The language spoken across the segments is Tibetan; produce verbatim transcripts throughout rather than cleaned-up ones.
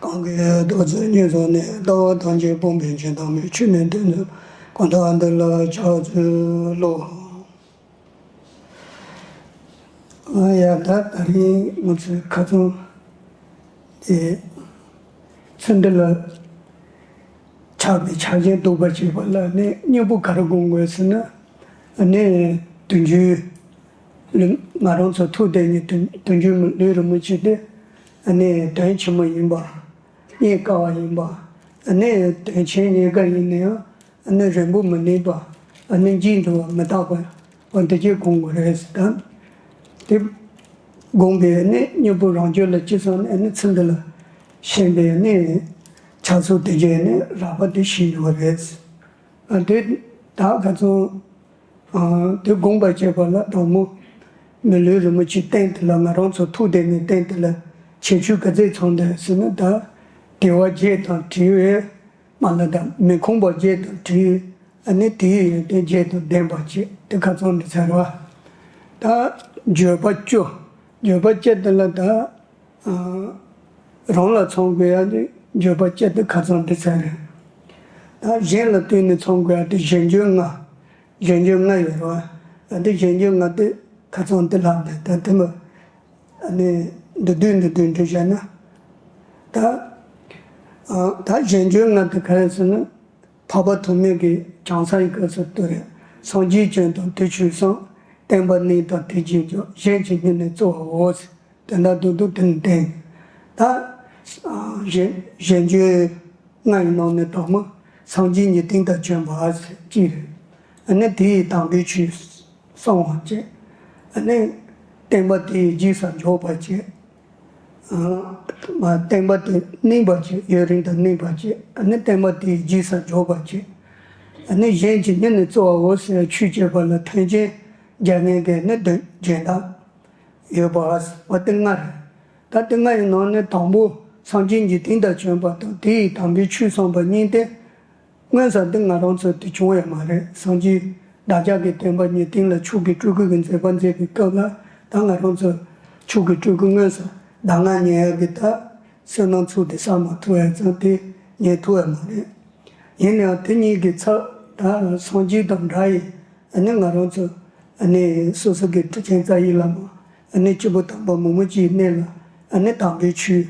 གང་གིས་ཐུགས་བརྩེ་ཉེར་བཟུང་ནས། ལྟ་བ་ཐམས་ཅད་སྤོང་བའི་ཕྱིར། དམ་པའི་ཆོས་ནི་སྟོན་མཛད། གང་དག་འདི་ལ་ཕྱག་འཚལ་ལོ། ཡ་ད་ད་རིང་ང་ཚོའི་ཁ་སང་དེ་ཚེ་འདི་ལ་ཆགས་པའི་ཆགས་ཞེན་སྡུག་པ་བྱེད་པ་ལ་ནི་སྙིང་པོ་ག་རེ་སྒོམ་དགོས་ཟེར་ན། ཨ་ནི་དུས་རྒྱུན་ལ་ང་རང་ཚོ་ཐུགས་གཏད་ནས་དུས་དུས་རྒྱུན་ལུས་རིན་པོ་ཆེ་དེ་ཨ་ནི་དོན་ཆེན་མོ་ཡིན་པ། རྙེད་དཀའ་བ་ཡིན་པ། ཨ་ནི་དོན་ཆེན་རྙེད་དཀའ་ཡིན་ན་ཡང་ཨ་ནི་རིང་པོ་མི་གནས་པ། ཨ་ནི་འཇིག་འགྲོ་བ་མི་རྟག་པ། འོ་འདི་གྱད་སྒོམ་དགོས་རེད་ཟེར། ད་དེ་སྒོམ་པའི་ནི་སྙིང་པོ་རང་རྒྱུད་ལ་སྐྱེས་སོང་ནས་ནི་ཚེ་འདི་ལ་ཞེན་པའི་ནི་ཆགས་ཚུལ་དེ་གྱད་ནི་རགས་པ་དེ་ཞི་འགྲོ་བ་རེད། ཨ་དེ་ད་ཁ་སང་ཨ་དེ་སྒོམ་པ་བྱེད་པ་ལ་དང་པོ་མི་ལུས་རིན་པོ་ཆེའི་རྟེན་དེ་ལ་ང་རང་ཚོ་ཐུགས་གཏད་ནས་རྟེན་དེ་ལ་ཁྱད་ཆོས་ག་ཚད་ཚང་འདུག་ཟེར་ན། ད་དལ་བ་བརྒྱད་དང་བྲལ་བའི་མ་ལ་དང་མི་ཁོམ་པ་བརྒྱད་དང་བྲལ། ཨ་ནི་དེའི་ཡོན་ཏན་བརྒྱད་དང་ལྡན་པ་བྱེད་དེ་ཁ་སང་འདི་ཚར་བ། ད་འགྱོད་པ་བཅུ། འགྱོད་པ་བཅུ་དེ་ལ་ད་ཨ་རང་ལ་ཚང་དགོས་ཡ་དེ་འགྱོད་པ་བཅུ་དེ་ཁ་སང་འདི་ཚར་རེད། ད་གཞན་ལ་ལྟོས་ནས་ཚང་དགོས་ཡ་དེ་གཞན་འགྱོད་ལྔ། གཞན་འགྱོད་ལྔ་ཡོད་རེད་བ། ཨ་དེ་གཞན་འགྱོད་ལྔ་དེ་ཁ་སང་འདི་ལྷག་ནས་ད་དེ་མ་ཨ་ནི་འདི་དུས་འདི་དུས་འདི་བྱས་ན། ད་ཨ་ད་གཞན་འགྱོད་ལྔ་དེ་ག་རེ་ཟེར་ན། འཕགས་པ་ཐོགས་མེད་ཀྱིས་བྱང་སའི་སྐབས་སུ་བསྟོད་རེད། སངས་རྒྱས་སྐྱོན་དང་དེ་ཆོས་གསུམ། བསྟན་པ་གནས་དང་དེ་རྗེས་འཇོག། གཞན་གྱི་སྙིང་ནི་བརྩེ་བའོ། དེ་འདྲ་འདུག་འདུག་དེ་ནི་བསྟན། ད་གཞན་གཞན་འགྱོད་ལྔ་ཡི་ནང་ནས་དང་པོ་སངས་རྒྱས་ཉིད་དོན་དང་བྱོན་པ་གཅིག་རེད། ཨ་ནི་དེ་ཡི་དམ་པའི་ཆོས་གསུང་བ་བཅས། ཨ་ནི་བསྟན་པ་དེ་ཡི་རྗེས་སུ་འཇོག་པ་བཅས། ཨ་མ་བསྟན་པ་དེ་གནས་པ་བཅས། ཡུན་རིང་དུ་གནས་པ་བཅས། ཨ་ནི་བསྟན་པ་དེ་ཡི་རྗེས་སུ་འཇོག་པ་བཅས། ཨ་ནི་གཞན་གྱི་སྙིང་ནི་བརྩེ་བའོ་ཟེར་ཆོས་བྱེད་པ་ལ་མཐུན་རྐྱེན་སྦྱར་མཁན་གྱི་ནི་དོན་སྦྱིན་བདག་ཡོད་པ་བ་དེ་ལྔ་རེད། ད་དེ་ལྔ་ཡི་ནང་ནས་དང་པོ་སངས་རྒྱས་ཉིད་དོན་དང་བྱོན་པ་དང་དེ་ཡི་དམ་པའི་ཆོས་གསུངས་པ་གཉིས་དེ། མངོན་གསལ་དུ་ང་རང་ཚོ་དེ་བྱུང་ཡོད་མ་རེད། སངས་རྒྱས་བདག་ཅག་གི་སྟོན་པ་ཉིད་དོན་ལ་མཆོག་གི་སྤྲུལ་སྐུ་གི་མཛད་པ་མཛད་པའི་སྐབས་ལ་ད་ང་རང་ཚོ་མཆོག་གི་སྤྲུལ་སྐུ་མངོན་གསལ་གདམས་ངག་ཉན་ཡག་གི་ད་བསོད་ནམས་ཚུལ་དེ་བསགས་མ་ཐུབ་ཡག་ཙང་དེ་ཉན་ཐུབ་ཡོད་མ་རེད། ཡིན་ནའང་དེ་གཉིས་ཀྱི་ཚབ་ད་སངས་རྒྱས་དང་འདྲ་ཡི། ཨ་ནི་ང་རང་ཚོ་ཨ་ནི་སོ་སོ་གི་ཁྲི་ཆེན་རྩ་བའི་བླ་མ་ཨ་ནི་སྐྱེས་བུ་དམ་པ་མང་པོ་ཅིག་གནས་ལ་ཨ་ནི་དམ་པའི་ཆོས།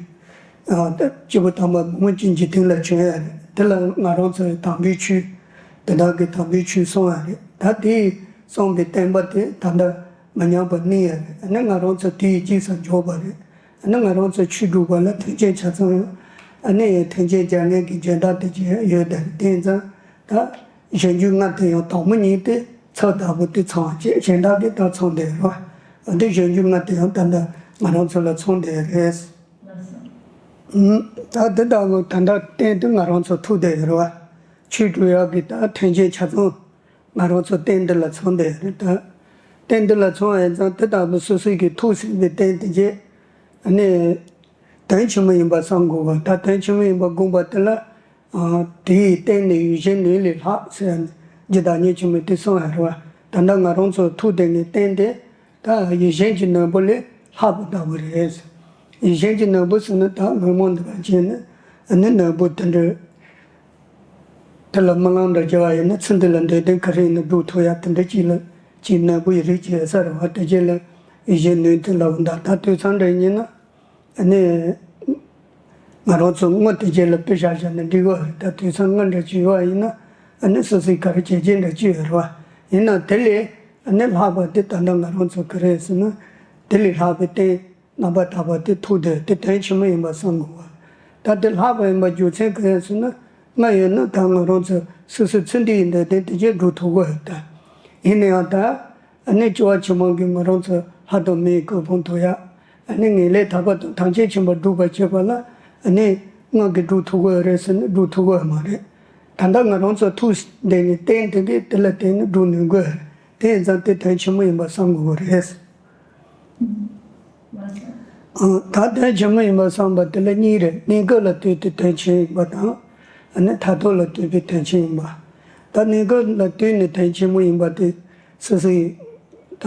ཨ་ད་སྐྱེས་བུ་དམ་པ་མང་པོ་ཅིག་འཇིག་རྟེན་ལ་བྱོན་ཡ་རེད། དེ་ལ་ང་རང་ཚོའི་དམ་པའི་ཆོས། དེ་དག་གི་དམ་པའི་ཆོས་གསུང་ཡ་རེད། ད་དེས་གསུངས་པའི་བསྟན་པ་དེ་ད་ལྟ་མི་ཉམས་པར་གནས་ཡ་རེད། ཨ་ནི་ང་རང་ཚོ་དེའི་རྗེས་སུ་འཇོག་པ་རེད། ཨ་ནི་ང་རང་ཚོ་ཆོས་སྒྲུབ་པ་ལ་མཐུན་རྐྱེན་ཆ་ཚང་ཡོད། ཨ་ནི་མཐུན་རྐྱེན་སྦྱར་མཁན་གྱི་སྦྱིན་བདག་དེ་ཅིག་ཡོད་དེ་དེ་ཡིན་ཙང་ད་གཞན་འགྱུར་ལྔ་དེ་ཡང་དང་པོ་ཉིད་དེ་ཚབ་ལྟ་བུ་དེ་ཚང་བ་བཅས་གཞན་དག་གི་ད་ཚང་དེ་རེད་བ། ཨ་དེ་གཞན་འགྱུར་ལྔ་དེ་ཡང་ད་ལྟ་ང་རང་ཚོ་ལ་ཚང་དེ་རེད། ད་དེ་ལྟ་བུ་ད་ལྟ་བསྟན་དུ་ང་རང་ཚོ་ཐུག་དེ་རེད་བ། ཆོས་སྒྲུབ་ཡག་གི་ད་མཐུན་རྐྱེན་ཆ་ཚང་། ང་རང་ཚོ་རྟེན་འདི་ལ་ཚང་བསྡད་རེད་ད། རྟེན་འདི་ལ་ཚང་བ་ཡིན་ཙང་དེ་ལྟ་བུ་སོ་སོ་གི་ཐུགས་ཟིན་པའི་རྟེན་དེ་རྗེས་ཨ་ནི་དོན་ཆེན་མོ་ཡིན་པ་བསམ་དགོས་པ། ད་དོན་ཆེན་མོ་ཡིན་པ་བསྒོམས་པ་དེ་ལ་ཨ་དེའི་རྟེན་ནི་ཡིད་བཞིན་ནོར་ལས་ལྷག་ཟེར་ནས་རྗེ་བདག་ཉིད་ཆེན་མོས་དེ་གསུངས་ཡོད་རེད་བ། ད་ལྟ་ང་རང་ཚོ་ཐུག་བསྡད་ནས་རྟེན་དེ་ད་ཡིད་བཞིན་གྱི་ནོར་བུ་ལས་ལྷག་པ་ལྟ་བུ་རེད། ཡིད་བཞིན་གྱི་ནོར་བུ་ཟེར་ན་ད་དངོས་མ་འདི་ག་བྱས་ནས་ཨ་ནི་ནོར་བུ་དེ་འདྲ། དེ་ལ་རྨི་ལམ་འདྲ་བྱས་པ་ཡིན་ན་ཚེ་འདི་ལ་འདོད་དོན་ག་རེ་ཡིན་ན་སྒྲུབ་ཐུབ་ཡ་དེ་འདྲ་ཅིག་ལ་ཅིག་ནོར་བུ་ཡི་རིགས་ཅིག་ཡོད་ས་རེད་བ། དེ་རྗེས་ལ་ཡིད་བཞིན་ནོར་དེ་ལ་འདའ་ད་དུས་ཚང་འདྲ་ཡིན་ན་ཨ་ནི་ང་རང་ཚོ་དངུལ་དེ་རྗེས་ལ་དཔེ་བཞག་བཞག་ན་འགྲིག་གི་རེད། ད་དུས་ཚང་དངུལ་འདྲ་ཅིག་ཡོད་པ་ཡིན་ན་ཨ་ནི་སོ་སོའི་ག་རེ་བྱེད་ཀྱི་འདྲ་ཅིག་ཡོད་རེད་བ། ཡིན་ན་དེ་ལས་ཨ་ནི་ལྷག་པ་དེ་ད་ལྟ་ང་རང་ཚོ་ག་རེ་ཟེར་ན་དེ་ལས་ལྷག་པའི་རྟེན། རྣམ་པར་དག་པ་དེ་ཐུག་དེ་དེ་དོན་ཆེན་མོ་ཡིན་པ་བསམ་དགོས་པ། ད་དེ་ལྷག་པ་ཡིན་པ་རྒྱུ་མཚན་གང་ཡིན་ཟེར་ན། དངུལ་ཡོད་ན་ད་ང་རང་ཚོ་སོ་སོའི་ཚེ་འདི་ཡི་འདོད་དོན་དེ་ཅིག་སྒྲུབ་ཐུབ་ཀྱི་ཡོད་ད། ཡིན་ན་ཡང་ད་ཨ་ནི་སྐྱེ་བ་ཕྱི་མ་གི་ང་རང་ཚོ་ལྷ་དང་མིའི་གོ་འཕང་ཐོབ་ཡ། ཨ་ནི་ངེས་ལེགས་ཐར་པ་དང་ཐམས་ཅད་མཁྱེན་པ་སྒྲུབ་པར་བྱེད་པ་ལ་ཨ་ནི་དངུལ་གིས་སྒྲུབ་ཐུབ་ཀྱི་ཡོད་རེད་ཟེར་ན་སྒྲུབ་ཐུབ་ཀྱི་ཡོད་མ་རེད། ད་ལྟ་ང་རང་ཚོ་ཐུག་བསྡད་ནས་རྟེན་དེ་གིས་དེ་ལ་བརྟེན་ནས་སྒྲུབ་ནུས་ཀྱི་ཡོད་རེད། དེ་ཡིན་ཙང་དེ་དོན་ཆེན་མོ་ཡིན་པ་བསམ་དགོས་ཀྱི་རེད། ད་དོན་ཆེན་མོ་ཡིན་པ་བསམ་པ་དེ་ལ་གཉིས་རེད། གནས་སྐབས་ལ་ལྟོས་ཏེ་དོན་ཆེན་ཡིན་པ་དང་། ཨ་ནི་མཐར་ཐུག་ལ་ལྟོས་པའི་དོན་ཆེན་ཡིན་པ། ད་གནས་སྐབས་ལ་ལྟོས་ནས་དོན་ཆེན་མོ་ཡིན་པ་དེ་སོ་སོའི་ད་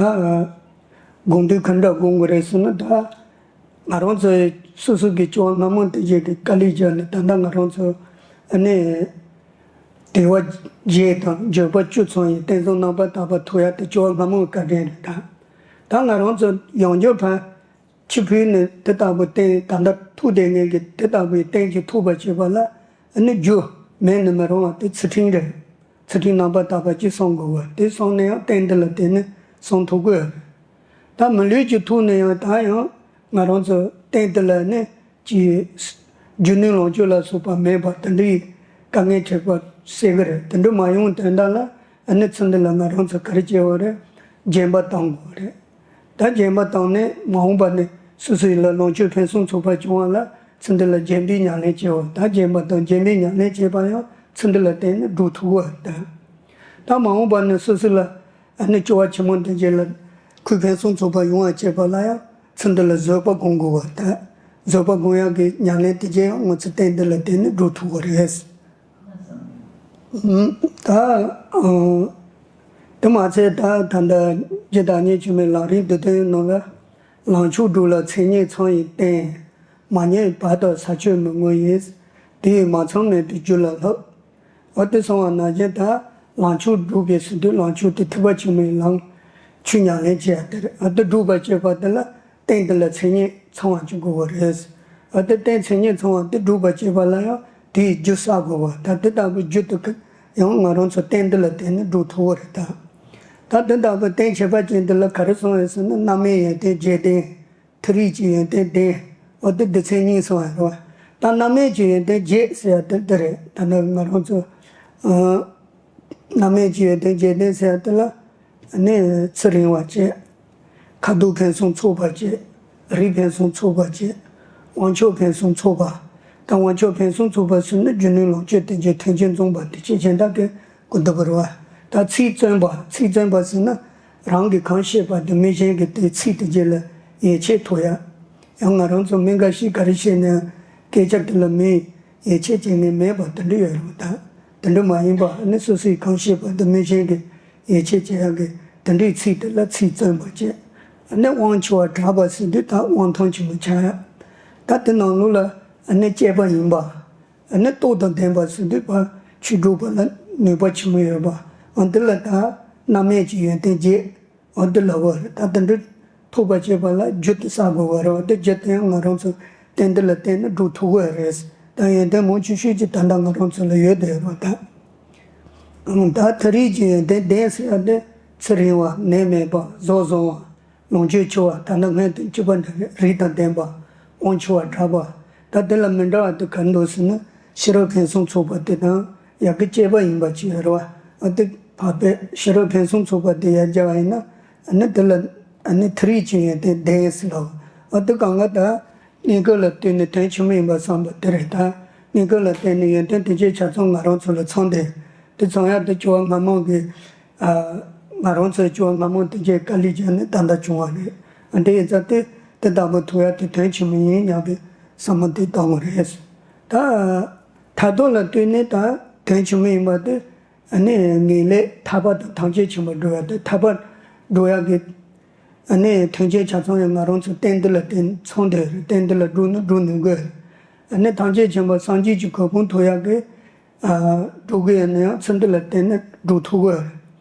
དགོངས་དོན་ག་འདྲ་དགོངས་དགོས་རེད་ཟེར་ན། ད་ང་རང་ཚོའི་ སོ་སོ་གི་སྐྱེ་བ་སྔ་མ་དེ་བཞིན་གྱི་དཀའ་ལས་བརྒྱབ་ནས། ད་ལྟ་ང་རང་ཚོ་ཨ་ནི་དལ་བ་བརྒྱད་དང་འགྱོད་པ་བཅུ་ཚང་བའི་བསྟན་བཟང་རྣམ་པར་དག་པ་ཐོབ་ཡག་དེ་སྐྱེ་བ་སྔ་མའི་བཀའ་དྲིན་རེད། ད་ད་ང་རང་ཚོ་ཡང་བསྐྱར་ཕར་ཕྱིར་འཕུར་ནས་དེ་ལྟ་བུའི་རྟེན། ད་ལྟ་ཐུག་བསྡད་མཁན་གྱི་དེ་ལྟ་བུའི་རྟེན་ཅིག་ཐོབ་པར་བྱེད་པ་ལ། ཨ་ནི་རྒྱུ་མེད་ནི་མི་རུང་བ་དེ་ཚུལ་ཁྲིམས་རེད། ཚུལ་ཁྲིམས་རྣམ་པར་དག་པ་ཅིག་སྲུང་དགོས་པ་དེ་སྲུང་ནས་ཡང་རྟེན་འདི་ལ་བརྟེན་ནས་སྲུང་ཐུབ་དགོས་རེད། ད་མི་ལུས་ཅིག་ཐོབ་ནས་ཡང་ད་ཡང་ང་རང་ཚོ་རྟེན་འདི་ལ་ནི་ཅིག་རྒྱུ་ནོར་ལོངས་སྤྱོད་ལ་སོགས་པ་མེད་པ་དེ་འདྲའི་དཀའ་ངལ་འཕྲད་པ་སེལ་གི་རེད། དེ་འདྲ་མ་ཡོང་དོན་དག་ལ་ཨ་ནི་ཚུལ་འདི་ལ་ང་རང་ཚོ་ག་རེ་བྱེད་དགོས་རེད། རྗེས་འབྲང་གཏོང་དགོས་རེད། ད་རྗེས་འབྲང་བཏང་ནས་མ་འོངས་པ་ནས་སོ་སོའི་ལ་ལོངས་སྤྱོད་ཕུན་སུམ་ཚོགས་པ་བྱུང་བ་ལ་ཚུལ་འདི་ལ་རྗེས་འབྲང་ཉམས་ལེན་བྱེད་དགོས། ད་རྗེས་འབྲང་དང་རྗེས་འབྲང་ཉམས་ལེན་བྱེད་པ་ཡང་ཚུལ་འདི་ལ་བརྟེན་ནས་སྒྲུབ་ཐུབ་དགོས། ད་ད་མ་འོངས་པ་ནས་སོ་སོ་ལ་ཨ་ནི་སྐྱེ་བ་ཕྱི་མ་འདི་རྗེས་ལ་ཁོས་ཕུན་སུམ་ཚོགས་པ་ཡོང་བ་བྱེད་པ་ལ་ཡང་ཚུལ་འདི་ལ་བཟོད་པ་སྒོམ་དགོས་པ། ད་བཟོད་པ་སྒོམ་ཡག་གི་ཉམས་ལེན་དེ་རྗེས་ཡང་ང་ཚོ་རྟེན་འདི་ལ་བརྟེན་ནས་སྒྲུབ་ཐུབ་དགོས་རེད། ད་ཨ་དེ་མ་ཚད་ད་ད་ལྟ་རྗེ་བདག་ཉིད་མཆོད་མེའི་ལམ་རིམ་བསྡུས་དོན་ནང་ལ། ལངས་ཕྱོགས་སྒྲུབ་ལ་མཚན་ཉིད་ཚང་བའི་རྟེན། མ་རྙེད་བར་དུ་ཟག་བཅས་མི་མངོན་ཡིན། དེ་ཡི་མ་ཚང་མེད་པའི་རྒྱུ་ལ་སློབ། འོ་དེ་གསུངས་པ་ནང་བཞིན་ད་ལངས་ཕྱོགས་སྒྲུབ་པའི་ཟེར་དུས་ལངས་ཕྱོགས་དེ་ཐེག་པ་ཆེན་པོའི་ལམ་ཆོས་ཉམས་ལེན་བྱེད་ཡག་དེ་རེད། འོ་དེ་སྒྲུབ་པར་བྱེད་པ་དེ་ལ་རྟེན་དེ་ལ་མཚན་ཉིད་ཚང་བ་ཅིག་དགོས་པ་རེད། འོ་དེ་རྟེན་མཚན་ཉིད་ཚང་བ་དེ་སྒྲུབ་པར་བྱེད་པ་ལ་ཡང་དེའི་རྒྱུ་བསགས་དགོས་པ། ད་དེ་ལྟ་བུའི་རྒྱུ་དེ་ཀ་ཡང་ང་རང་ཚོ་རྟེན་འདི་ལ་བརྟེན་ནས་སྒྲུབ་ཐུབ་པ་རེད། ད་ད་དེ་ལྟ་བུའི་རྟེན་ཁྱད་པར་ཅན་འདི་ལ་ག་རེ་གསུངས་ཡོད་ཟེར་ན། རྣམ་སྨིན་ཡོན་ཏན་བརྒྱད་ལྡན། མཐོ་རིས་ཀྱི་ཡོན་ཏན་ལྡན། འོ་དེ་སྡེ་ཚན་གཉིས་གསུངས་ཡོད་རེད་བ། ད་རྣམ་སྨིན་གྱི་ཡོན་ཏན་བརྒྱད་ཟེར་ཡ་དེ་འདི་རེད། ད་ནི་ང་རང་ཚོ་ཨ་རྣམ་སྨིན་གྱི་ཡོན་ཏན་བརྒྱད་ལྡན་ཟེར་ཡ་དེ་ལ་ནི་ཚུལ་རིང་བ་བྱེད། ཁ་དོག་ཕུན་སུམ་ཚོགས་པ་བྱེད། རིགས་ཕུན་སུམ་ཚོགས་པ་བྱེད། དབང་ཕྱུག་ཕུན་སུམ་ཚོགས་པ། ད་དབང་ཕྱུག་ཕུན་སུམ་ཚོགས་པ་ཟེར་ན་རྒྱུ་ནོར་ལོངས་སྤྱོད་དེ་ཚོ་མཐུན་རྐྱེན་འཛོམས་པ་དེ་ཅིག་གཞན་དག་གི་གོ་བསྡུར་བ་རེད་བ། ད་ཚིག་བཙུན་པ། ཚིག་བཙུན་པ་ཟེར་ན་རང་གིས་གང་བཤད་པ་དེ་མི་གཞན་གྱི་དེ་ཚིག་དེ་རྗེས་ལ་ཡིད་ཆེས་ཐོབ་ཡ། ཡང་ང་རང་ཚོ་མི་འགའ་ཞིག་ག་རེ་བཤད་ན་ཡང་སྐད་ཆ་དེ་ལ་མི་ཡིད་ཆེས་བྱེད་མཁན་མེད་པ་དེ་འདྲ་ཡོད་རེད་བ། ད་དེ་འདྲ་མ་ཡིན་པ་ནི་སོ་སོས་གང་བཤད་པ་དེ་མི་གཞན་གྱིས་ཡིད་ཆེས་བྱེད་ཡག་གི་དེ་འདྲའི་ཚིག་དེ་ལ་ཚིག་བཙུན་པ་བྱེད། ནི་དབང་ཆེ་བ་གྲགས་པ་ཟེར་དུས་ད་དབང་ཐང་ཆེན་པོ་ཆགས་ཡ། ད་དེ་ནང་ལོགས་ལ་ནི་གཅེས་པ་ཡིན་པ། ནི་སྟོབས་དང་ལྡན་པ་ཟེར་དུས་ཕར་ཆོས་སྒྲུབ་པ་ལ་ནུས་པ་ཆེན་པོ་ཡོད་པ། འོ་འདི་ལ་ད་རྣམ་སྨིན་གྱི་ཡོན་ཏན་བརྒྱད། འོ་འདི་ལ་བ་རེད། ད་དེ་འདྲ་ཐོབ་པར་བྱེད་པ་ལ་རྒྱུ་དེ་བསགས་དགོས་པ་རེད་བ། དེ་རྒྱུ་དེ་ཡང་ང་རང་ཚོ་རྟེན་འདི་ལ་བརྟེན་ནས་སྒྲུབ་ཐུབ་ཀྱི་རེད། ད་ཡོན་ཏན་མང་ཆེ་ཤོས་ཀྱི་ད་ལྟ་ང་རང་ཚོ་ལ་ཡོད་བསྡད་ཡོད་པ་ད། ད་མཐོ་རིས་ཀྱི་ཡོན་ཏན་ལྡན་ཟེར་ཡ་དེ་ཚུལ་རིང་བ། ནད་མེད་པ། གཟུགས་བཟང་བ། ལོངས་སྤྱོད་ཆེ་བ། ད་ནི་སྔོན་དུ་བཅུག་པ་འདྲ་བའི་རིགས་དང་ལྡན་པ། དབང་ཆེ་བ་གྲགས་པ། ད་དེ་ལ་མི་འདྲ་བ་དེ་ག་རེ་འདུག་ཟེར་ན། ཕྱི་རོལ་ཕུན་སུམ་ཚོགས་པ་དེ་དང་ཡ་གི་གཅེས་པ་ཡིན་པ་ཅིག་ཡོད་རེད་བ། ཨ་དེ་འཕགས་པའི་ཕྱི་རོལ་ཕུན་སུམ་ཚོགས་པ་དེ་ཡར་སྦྱར་བ་ཡིན་ན། ཨ་ནི་དེ་ལ་ཨ་ནི་མཐོ་རིས་ཀྱི་ཡོན་ཏན་ལྡན་ཟེར་ལ། ཨ་དེ་གང་ག་ད་གནས་སྐབས་ལ་ལྟོས་ནས་དོན་ཆེན་མོ་ཡིན་པ་བསམ་པ་དེ་རེད། ད་གནས་སྐབས་ལ་བརྟེན་ནས་ཡོན་ཏན་དེ་ཚོ་ཆ་ཚང་ང་རང་ཚོ་ལ་ཚང་སྟེ། དེ་ཚང་ཡ་དེ་སྐྱེ་བ་སྔ་མ་གི་ཨ་ང་རང་ཚོའི་སྐྱེ་བ་སྔ་མ་དེ་ཚོའི་དཀའ་ལས་བརྒྱབ་ནས་ད་ལྟ་བྱུང་བ་རེད། ཨ་འདི་ཡིན་ཙང་དེ་དེ་ལྟ་བུ་ཐོབ་ཡ་དེ་དོན་ཆེན་མོ་ཡིན་སྙམ་པའི་བསམ་བློ་དེ་བཏང་བ་རེད། ད་མཐར་ཐུག་ལ་ལྟོས་ནས་ད་དོན་ཆེན་མོ་ཡིན་པ་དེ་ཨ་ནི་ངེས་ལེགས་ཐར་པ་དང་ཐམས་ཅད་མཁྱེན་པར་འགྲོ་ཡ་དེ། ཐར་པར་འགྲོ་ཡ་གི་ཨ་ནི་དོན་ཆེན་ཆ་ཚང་ཡང་ང་རང་ཚོ་རྟེན་འདི་ལ་བརྟེན་ཚང་བསྡད་རེད། རྟེན་འདི་ལ་སྒྲུབ་ན་སྒྲུབ་ནུས་དགོས། ཨ་ནི་ཐམས་ཅད་མཁྱེན་པ་སངས་རྒྱས་ཀྱི་གོ་འཕང་ཐོབ་ཡག་གི་ཨ་སྒྲུབ་དགོས་ཡ་ན་ཡང་ཚུལ་འདི་ལ་བརྟེན་ནས་སྒྲུབ་ཐུབ་དགོས།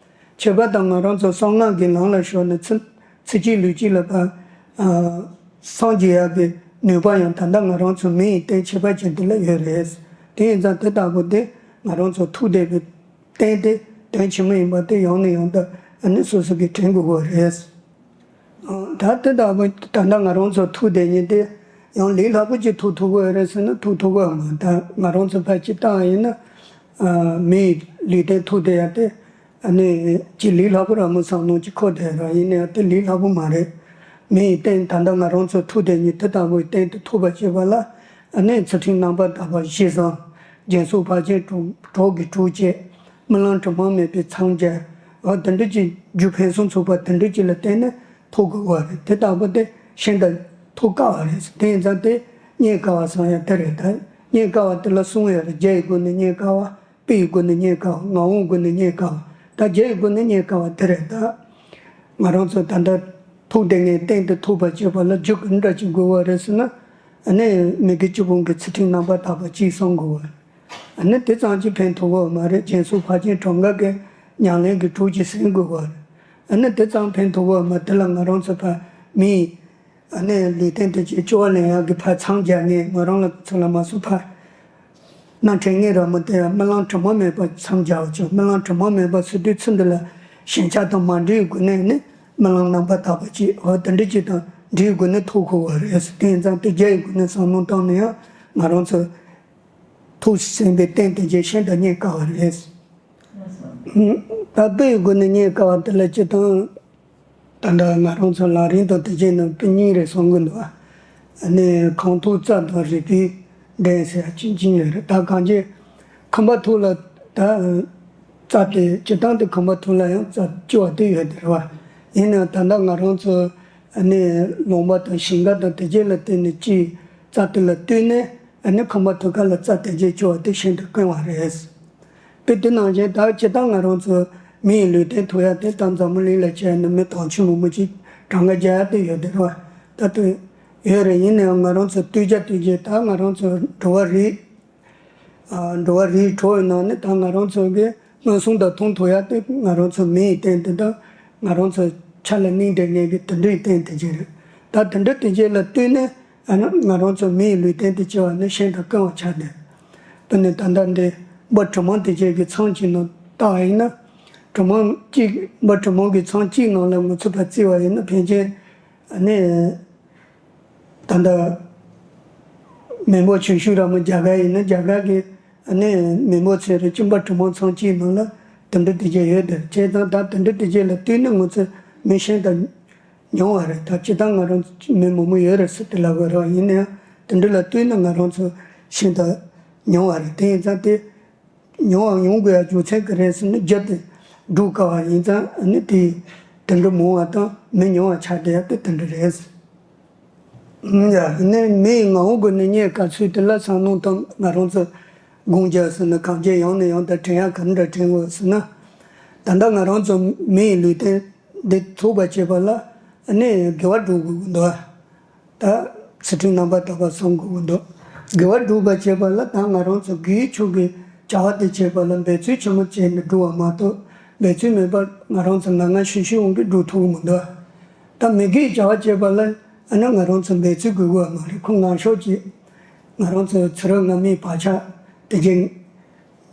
ཁྱད་པར་དུ་ང་རང་ཚོ་གསང་སྔགས་ཀྱི་ལམ་ལ་ཞུགས་ནས་ཚུལ་ཚེ་གཅིག་ལུས་གཅིག་ལ་ཕར་ཨ་སངས་རྒྱས་ཡག་གི་ནུས་པ་ཡང་ད་ལྟ་ང་རང་ཚོ་མི་ཡི་རྟེན་ཁྱད་པར་ཅན་འདི་ལ་ཡོད་རེད། དེ་ཡིན་ཙང་དེ་ལྟ་བུ་དེ་ང་རང་ཚོ་ཐུག་བསྡད་པའི་རྟེན་དེ་དོན་ཆེན་མོ་ཡིན་པ་དེ་ཡང་ནས་ཡང་དུ་ཨ་ནི་སོ་སོ་གིས་དྲན་དགོས་པ་རེད། ད་དེ་ལྟ་བུ་ད་ལྟ་ང་རང་ཚོ་ཐུག་བསྡད་མཁན་དེ་ཡང་ལས་སླ་པོ་ཅིག་ཐུག་ཐུབ་ཀྱི་ཡོད་རེད་ཟེར་ན་ཐུག་ཐུབ་ཀྱི་ཡོད་མ་རེད། ད་ང་རང་ཚོ་ཕར་ཅིག་བལྟས་པ་ཡིན་ན་ཨ་མི་ཡི་ལུས་རྟེན་ཐུག་བསྡད་ཡ་དེ་ཨ་ནི་ཅིག་ལས་སླ་པོ་ར་མོ་བསམ་བློ་ཅིག་འཁོར་བསྡད་ཡོད་རེད། ཡིན་ན་ཡང་དེ་ལས་སླ་པོ་མ་རེད། མི་ཡི་རྟེན་ད་ལྟ་ང་རང་ཚོ་ཐུག་བསྡད་མཁན་དེ་ལྟ་བུའི་རྟེན་དེ་ཐོབ་པར་བྱེད་པ་ལ་ཨ་ནི་ཚུལ་ཁྲིམས་རྣམ་པར་དག་པ་བཞི་བཟང་། སྦྱིན་སོགས་བར་ཆད་གྲོགས་གྲོགས་ཀྱི་གྲོགས་བྱེད། རྨི་ལམ་དྲི་མ་མེད་པའི་མཚམས་སྦྱར། འོ་དེ་འདྲ་ཅིག་རྒྱུ་ཕུན་སུམ་ཚོགས་པ་དེ་འདྲ་ཅིག་ལ་བརྟེན་ནས་ཐོབ་དགོས་པ་རེད། དེ་ལྟ་བུ་དེ་ཤིན་ཏུ་ཐོབ་དཀའ་བ་རེད། དེ་ཡིན་ཙང་དེ་རྙེད་དཀའ་བ་བསམ་ཡ་དེ་རེད། ད་རྙེད་དཀའ་བ་དེ་ལ་གསུམ་ཡོད་རེད། རྒྱུ་ཡི་སྒོ་ནས་རྙེད་དཀའ་བ། དཔེ་ཡི་སྒོ་ནས་རྙེད་དཀའ་བ། ངག་དབང་སྒོ་ནས་རྙེད་དཀའ་བ། ད་རྒྱུ་ཡི་སྒོ་ནས་རྙེད་དཀའ་བ་དེ་རེད། ད་ང་རང་ཚོ་ད་ལྟ་ཐུག་བསྡད་མཁན་རྟེན་དེ་ཐོབ་པར་བྱེད་པ་ལ་རྒྱུ་ག་འདྲ་ཅིག་དགོས་པ་རེད་ཟེར་ན། ཨ་ནི་མི་དགེ་བཅུ་སྤོང་གི་ཚུལ་ཁྲིམས་རྣམ་པར་དག་པ་གཅིག་བསྲུང་དགོས་པ་རེད། ཨ་ནི་དེ་ཙམ་གྱིས་ཕན་ཐོགས་པ་མ་རེད། སྦྱིན་སོགས་ཕར་ཕྱིན་གྲངས་འགའ་གི་ཉམས་ལེན་གྱི་གྲོགས་ཀྱིས་ཟིན་དགོས་པ་རེད། ཨ་ནི་དེ་ཙམ་ཕན་ཐོགས་པ་མ་དེ་ལ་ང་རང་ཚོ་ཕར་མིའི་ཨ་ནི་ལུས་རྟེན་དེ་ཅིག་སྐྱོ་བ་ལེན་ཡག་གི་ཕར་མཚམས་སྦྱར་མཁན་ང་རང་ལ་ཚོ་ལ་མ་སུ་ཕར་སྣ་ཁྲེང་ངེ་ར་མོ་དེ་རྨི་ལམ་དྲི་མ་མེད་པ་མཚམས་སྦྱར་བ་ཅིག་རྨི་ལམ་དྲི་མ་མེད་པ་ཟེར་དུས་ཚུལ་འདི་ལ་ཞེན་ཆགས་དང་མ་འདྲེས་སྒོ་ནས་ནི་རྨི་ལམ་རྣམ་པར་དག་པ་ཅིག་འོ་དེ་འདྲ་ཅིག་དང་འདྲེས་སྒོ་ནས་ཐོབ་དགོས་པ་རེད། དེ་ཡིན་ཙང་དེ་རྒྱ་ཡི་སྒོ་ནས་བསམ་བློ་བཏང་ན་ཡང་ང་རང་ཚོ་ཐུགས་སུ་ཟིན་པའི་རྟེན་དེ་རྗེས་ཤིན་ཏུ་རྙེད་དཀའ་བ་རེད། ད་དཔེ་ཡི་སྒོ་ནས་རྙེད་དཀའ་བ་དེ་ལ་སྤྱིར་བཏང་ད་ལྟ་ང་རང་ཚོ་ལམ་རིམ་དང་དེ་བྱས་ན་དཔེ་གཉིས་རེད་བསམ་གི་འདུག་ཨ་ནི་ཁང་ཐོག་རྩྭ་དང་རིགས་པའི་འདྲེན་ཟེར་ཡ་གཅིག་གཅིག་ཡོད་རེད། ད་གང་ཅི་ཁང་པ་ཐོག་ལ་ད་རྩྭ་དེ་སྤྱིར་བཏང་དེ་ཁང་པ་ཐོག་ལ་ཡང་རྩྭ་སྐྱེ་བ་དེ་ཡོད་དེ་རེད་བ། ཡིན་ནའང་ད་ལྟ་ང་རང་ཚོ་ཨ་ནི་ལུང་པ་དང་ཞིང་ཁ་དང་དེ་བྱས་ལ་བརྟེན་ནས་ཅིག་རྩྭ་དེ་ལ་ལྟོས་ནས་ཨ་ནི་ཁང་པ་ཐོག་ཁ་ལ་རྩྭ་དེ་བྱས་སྐྱེ་བ་དེ་ཤིན་ཏུ་དཀོན་བ་རེད། དཔེ་དེ་ནང་བཞིན་ད་སྤྱིར་བཏང་ང་རང་ཚོ་མི་ཡི་ལུས་རྟེན་ཐོབ་ཡ་དེ་ད་འཛམ་བུ་གླིང་ལ་བྱས་ན་མི་དུང་ཕྱུར་མང་པོ་ཅིག་གྲངས་ཀ་རྒྱག་ཡ་དེ་ཡོད་དེ་རེད་བ། ད་དུ་ཡོད་རེད། ཡིན་ནའང་ང་རང་ཚོ་ལྟོས་བྱ་ལྟོས་བྱས་ད་ང་རང་ཚོ་འགྲོ་བ་རིགས་ཨ་འགྲོ་བ་རིགས་དྲུག་ཡི་ནང་ནས་ད་ང་རང་ཚོ་གི་མངོན་སུམ་དུ་མཐོང་ཐུབ་ཡ་དེ་ང་རང་ཚོ་མི་ཡི་རྟེན་དེ་དང་ང་རང་ཚོ་ཆ་ལ་གླེང་བསྡད་མཁན་གི་དེ་འདྲའི་རྟེན་དེ་ཅིག་རེད། ད་དེ་འདྲ་དེ་ཅིག་ལ་ལྟོས་ནས། ཨ་ནི་ང་རང་ཚོ་མི་ཡི་ལུས་རྟེན་དེ་སྐྱེ་བ་ནི་ཤིན་ཏུ་དཀོན་པ་ཆགས་ཏེ། དེ་ནི་ད་ལྟ་འདི་འབུ་གྲུ་མོ་དེ་ཅིག་གི་ཚང་གཅིག་ནང་བལྟ་བ་ཡིན་ན། གྲུ་མོ་གཅིག་འབུ་གྲུ་མོ་གི་ཚང་གཅིག་ནང་ལ་ང་ཚོ་ཕར་བརྩིས་པ་ཡིན་ན་ཕལ་ཆེར་ཨ་ནི་ད་ལྟ་མི་འབོར་ཆེ་ཤོས་ར་མོ་རྒྱ་གར་ཡིན་ན་རྒྱ་གར་གི་ཨ་ནི་མི་འབོར་ཚད་རེ་གཅིག་འབུ་གྲུ་མོ་ཚང་གཅིག་ནང་ལ་དེ་འདྲ་དེ་ཅིག་ཡོད་དེ། བྱས་ཙང་ད་དེ་འདྲ་དེ་ཅིག་ལ་ལྟོས་ནས་ང་ཚོ་མི་ཤིན་ཏུ་ཉུང་བ་རེད། ད་སྤྱིར་བཏང་ང་རང་མི་མང་པོ་ཡོད་རེད་ཟེར་དེ་ལབ་དགོས་རེད་བ། ཡིན་ནའང་དེ་འདྲ་ལ་ལྟོས་ན་ང་རང་ཚོ་ཤིན་ཏུ་ཉུང་བ་རེད། དེ་ཡིན་ཙང་དེ་ཉུང་བ་ཡོང་དགོས་ཡ་རྒྱུ་མཚན་ག་རེ་ཟེར་ན་རྒྱུ་དེ་སྒྲུབ་དཀའ་བ་ཡིན་ཙང་ཨ་ནི་དེ་དེ་འདྲ་མང་བ་དང་མི་ཉུང་བ་ཆགས་བསྡད་ཡ་དེ་དེ་འདྲ་རེད། ཡ་ནི་མི་ཡི་ངོ་བོ་དགོས་ནས་རྙེད་དཀའ་ཚུལ་དེ་ལ་བསམ་བློ་བཏང་ང་རང་ཚོ་སྒོམ་རྒྱག་ཟེར་ན་གང་ཅི་ཡང་ནས་ཡང་དུ་དྲན་ཡ་ག་འདྲ་དྲན་དགོས་ཟེར་ན། ད་ལྟ་ང་རང་ཚོ་མི་ཡི་ལུས་རྟེན་འདི་ཐོབ་པར་བྱེད་པ་ལ་ནི་དགེ་བ་སྒྲུབ་དགོས་ཀྱི་འདུག་ད་ཚུལ་ཁྲིམས་རྣམ་པར་དག་པ་བསྲུང་དགོས་ཀྱི་འདུག་དགེ་བ་སྒྲུབ་པར་བྱེད་པ་ལ་ད་ང་རང་ཚོ་དགེ་བའི་ཕྱོགས་ཀྱི་བྱ་བ་དེ་བྱེད་པ་ལ་འབད་རྩོལ་ཆེན་མོ་བྱས་ནས་སྒྲུབ་པ་མ་གཏོགས་འབད་རྩོལ་མེད་པར་ང་རང་ཚོ་ངང་ངམ་ཤུགས་ཤུགས་འོང་གིས་སྒྲུབ་ཐུབ་ཀྱི་མི་འདུག་ད་མི་དགེའི་བྱ་བ་བྱེད་པ་ལ་ཨ་ནི་ང་རང་ཚོ་འབད་རྩོལ་དགོས་ཀྱི་མ་རེད། ཁོ་ངར་ཤོག་ཅིག་ང་རང་ཚོ་ཚེ་རབས་སྔ་མའི་བག་ཆགས་དེ་གྱད་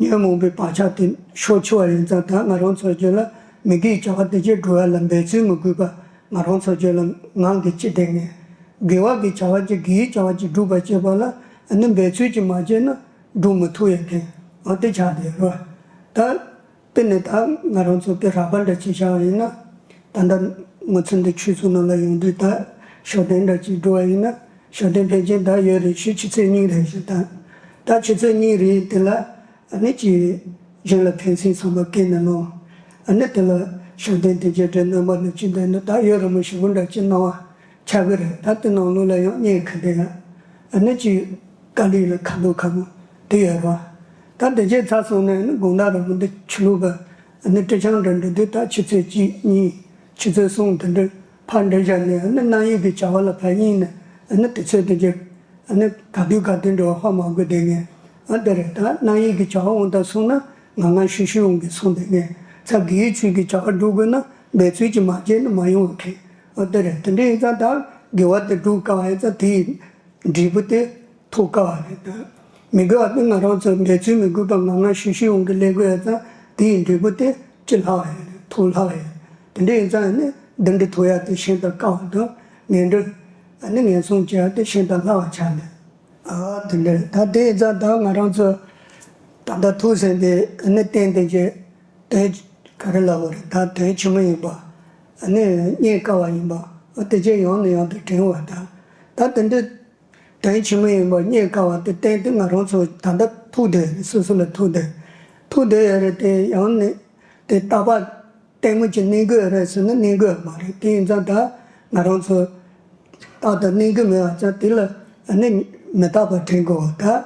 ཉོན་མོངས་པའི་བག་ཆགས་དེ་ཤོར་ཆོག་པ་ཡིན་ཙང་ད་ང་རང་ཚོ་རྒྱུད་ལ་མི་དགེའི་བྱ་བ་དེ་གྱད་སྒྲུབ་ཡ་ལ་འབད་རྩོལ་མི་དགོས་པ་ང་རང་ཚོ་རྒྱུད་ལ་ངང་གིས་སྐྱེས་བསྡད་ངེས། དགེ་བ་གི་བྱ་བ་ཅིག་དགེ་བའི་བྱ་བ་ཅིག་སྒྲུབ་པར་བྱེད་པ་ལ་ཨ་ནི་འབད་རྩོལ་ཅིག་མ་བྱས་ན་སྒྲུབ་མི་ཐུབ་ཡ་མཁན་འོ་དེ་ཆགས་བསྡད་རོ། ད། དཔེར་ན་ད་ང་རང་ཚོ་དཔེ་རགས་པ་འདྲ་ཅིག་བཞག་པ་ཡིན་ན། ད་ལྟ་ང་ཚོ་འདི་ཆོས་ཚོགས་ནང་ལ་ཡོང་དུས་ད་ཞབས་བརྟན་འདྲ་ཅིག་འགྲོ་བ་ཡིན་ན་ཞབས་བརྟན་ཕལ་ཆེར་ད་ཡོད་རེད། ཞུ་ཆུ་ཚོད་གཉིས་རེད་ཞུ་ད། ད་ཆུ་ཚོད་གཉིས་རེད་དེ་ལ་ཨ་ནི་ཅིག་གཞན་ལ་ཕན་སེམས་བསམ་པ་སྐྱེས་ནས་ལོང་། ཨ་ནི་དེ་ལ་ཞབས་བརྟན་དེ་རྒྱས་འདྲ་རྣམ་པ་ལ་ཅིག་འདྲ་ནི་ད་ཡོད་རེད་མོ་ཞུ་བོ་འདྲ་ཅིག་གནང་བ། ཆ་གི་རེད། ད་དེ་ནང་ལོགས་ལ་ཡང་བརྙན་ཁ་དེ་ཡང་ཨ་ནི་ཅིག་དཀའ་ལས་ལ་ཁ་ལོ་ཁ་མོ་དེ་ཡོད་རེད་བ། ད་དེ་རྗེས་ཚར་སོང་ནས་ནི་དགོང་དག་རང་མོ་འདི་ཆུ་ལུག་པ་ཨ་ནི་སྤྲི་ཆང་འདྲ་འདྲ་དུས་ད་ཆུ་ཚོད་གཅིག་གཉིས་ཆུ་ཚོད་གསུམ་དེ་འདྲ་ཕར་འགྲོ་བཞག་ནས་ཨ་ནི་རྣམ་གཡེང་གི་བྱ་བ་ལ་ཕར་གཡེང་ནས་ཨ་ནི་དུས་ཚོད་དེ་རྗེས་ཨ་ནི་ག་དུས་ག་དུས་འགྲོ་བ་ཧ་མ་གོ་བསྡད་ངས་ཨ་དེ་རེད། ད་རྣམ་གཡེང་གི་བྱ་བ་འོང་དང་སོང་ན་ང་ང་ཤུ་ཤུ་འོང་གི་སོང་བསྡད་ངས་ཚ་དགེ་བའི་ཚུལ་གྱི་བྱ་བ་སྒྲུབ་དགོས་ན། འབད་རྩོལ་གྱིས་མ་བྱས་ན་མ་ཡོང་བ་མཁན། ཨ་དེ་རེད། དེ་འདྲ་ཡིན་ཙང་ད་དགེ་བ་དེ་སྒྲུབ་དཀའ་བ་ཡིན་ཙང་དེའི་འབྲས་བུ་དེ་ཐོབ་དཀའ་བ་རེད་ད། མི་དགེ་བ་དེ་ང་རང་ཚོ་འབད་རྩོལ་མི་དགོས་པར་ངང་ངམ་ཤུགས་ཤུགས་འོང་གི་ལས་དགོས་ཡ་ཙང་དེའི་འབྲས་བུ་དེ་ཅི་ལྷག་ཡ་རེད། ཐོབ་ལྷག་ཡ་རེད། དེ་འདྲ་ཡིན་ཙང་ནི་འདི་འདྲ་ཐོབ་ཡ་དེ་ཤིན་ཏུ་དཀའ་བ་དང་ངན་འགྲོ་ཨ་ནི་ངན་སོང་སྐྱེ་ཡ་དེ་ཤིན་ཏུ་སླ་བ་ཆགས་ནས། ཨ་དེ་འདྲ་ད་དེ་ཡིན་ཙང་ད་ང་རང་ཚོ་ད་ལྟ་ཐུགས་ཟིན་པའི་ཨ་ནི་རྟེན་དེ་ཅིག་དོན་ག་རེ་ལབ་དགོས་རེད། ད་དོན་ཆེན་མོ་ཡིན་པ། ཨ་ནི་རྙེད་དཀའ་བ་ཡིན་པ། ཨ་དེ་ཅིག་ཡང་ནས་ཡང་དུ་དྲན་བ་ད། ད་དེ་འདྲ་དོན་ཆེན་མོ་ཡིན་པ་རྙེད་དཀའ་བ་དེ་རྟེན་དེ་ང་རང་ཚོ་ད་ལྟ་ཐུག་བསྡད་ཡོད་རེད། སོ་སོ་ལ་ཐུག་བསྡད་ཐུག་བསྡད་ཡོད་རེད། དེ་ཡང་ནས་དེ་རྟག་པ་ལྟད་མོ་ཅིག་གནོན་གི་ཡོད་རེད་ཟེར་ན་གནོན་གི་ཡོད་མ་རེད། དེ་ཡིན་ཙང་ད་ང་རང་ཚོ་རྟག་ཏུ་གནོན་གི་མེད་པ་ཙང་དེ་ལ་ཨ་ནི་མི་རྟག་པ་དྲན་དགོས་པ་ད།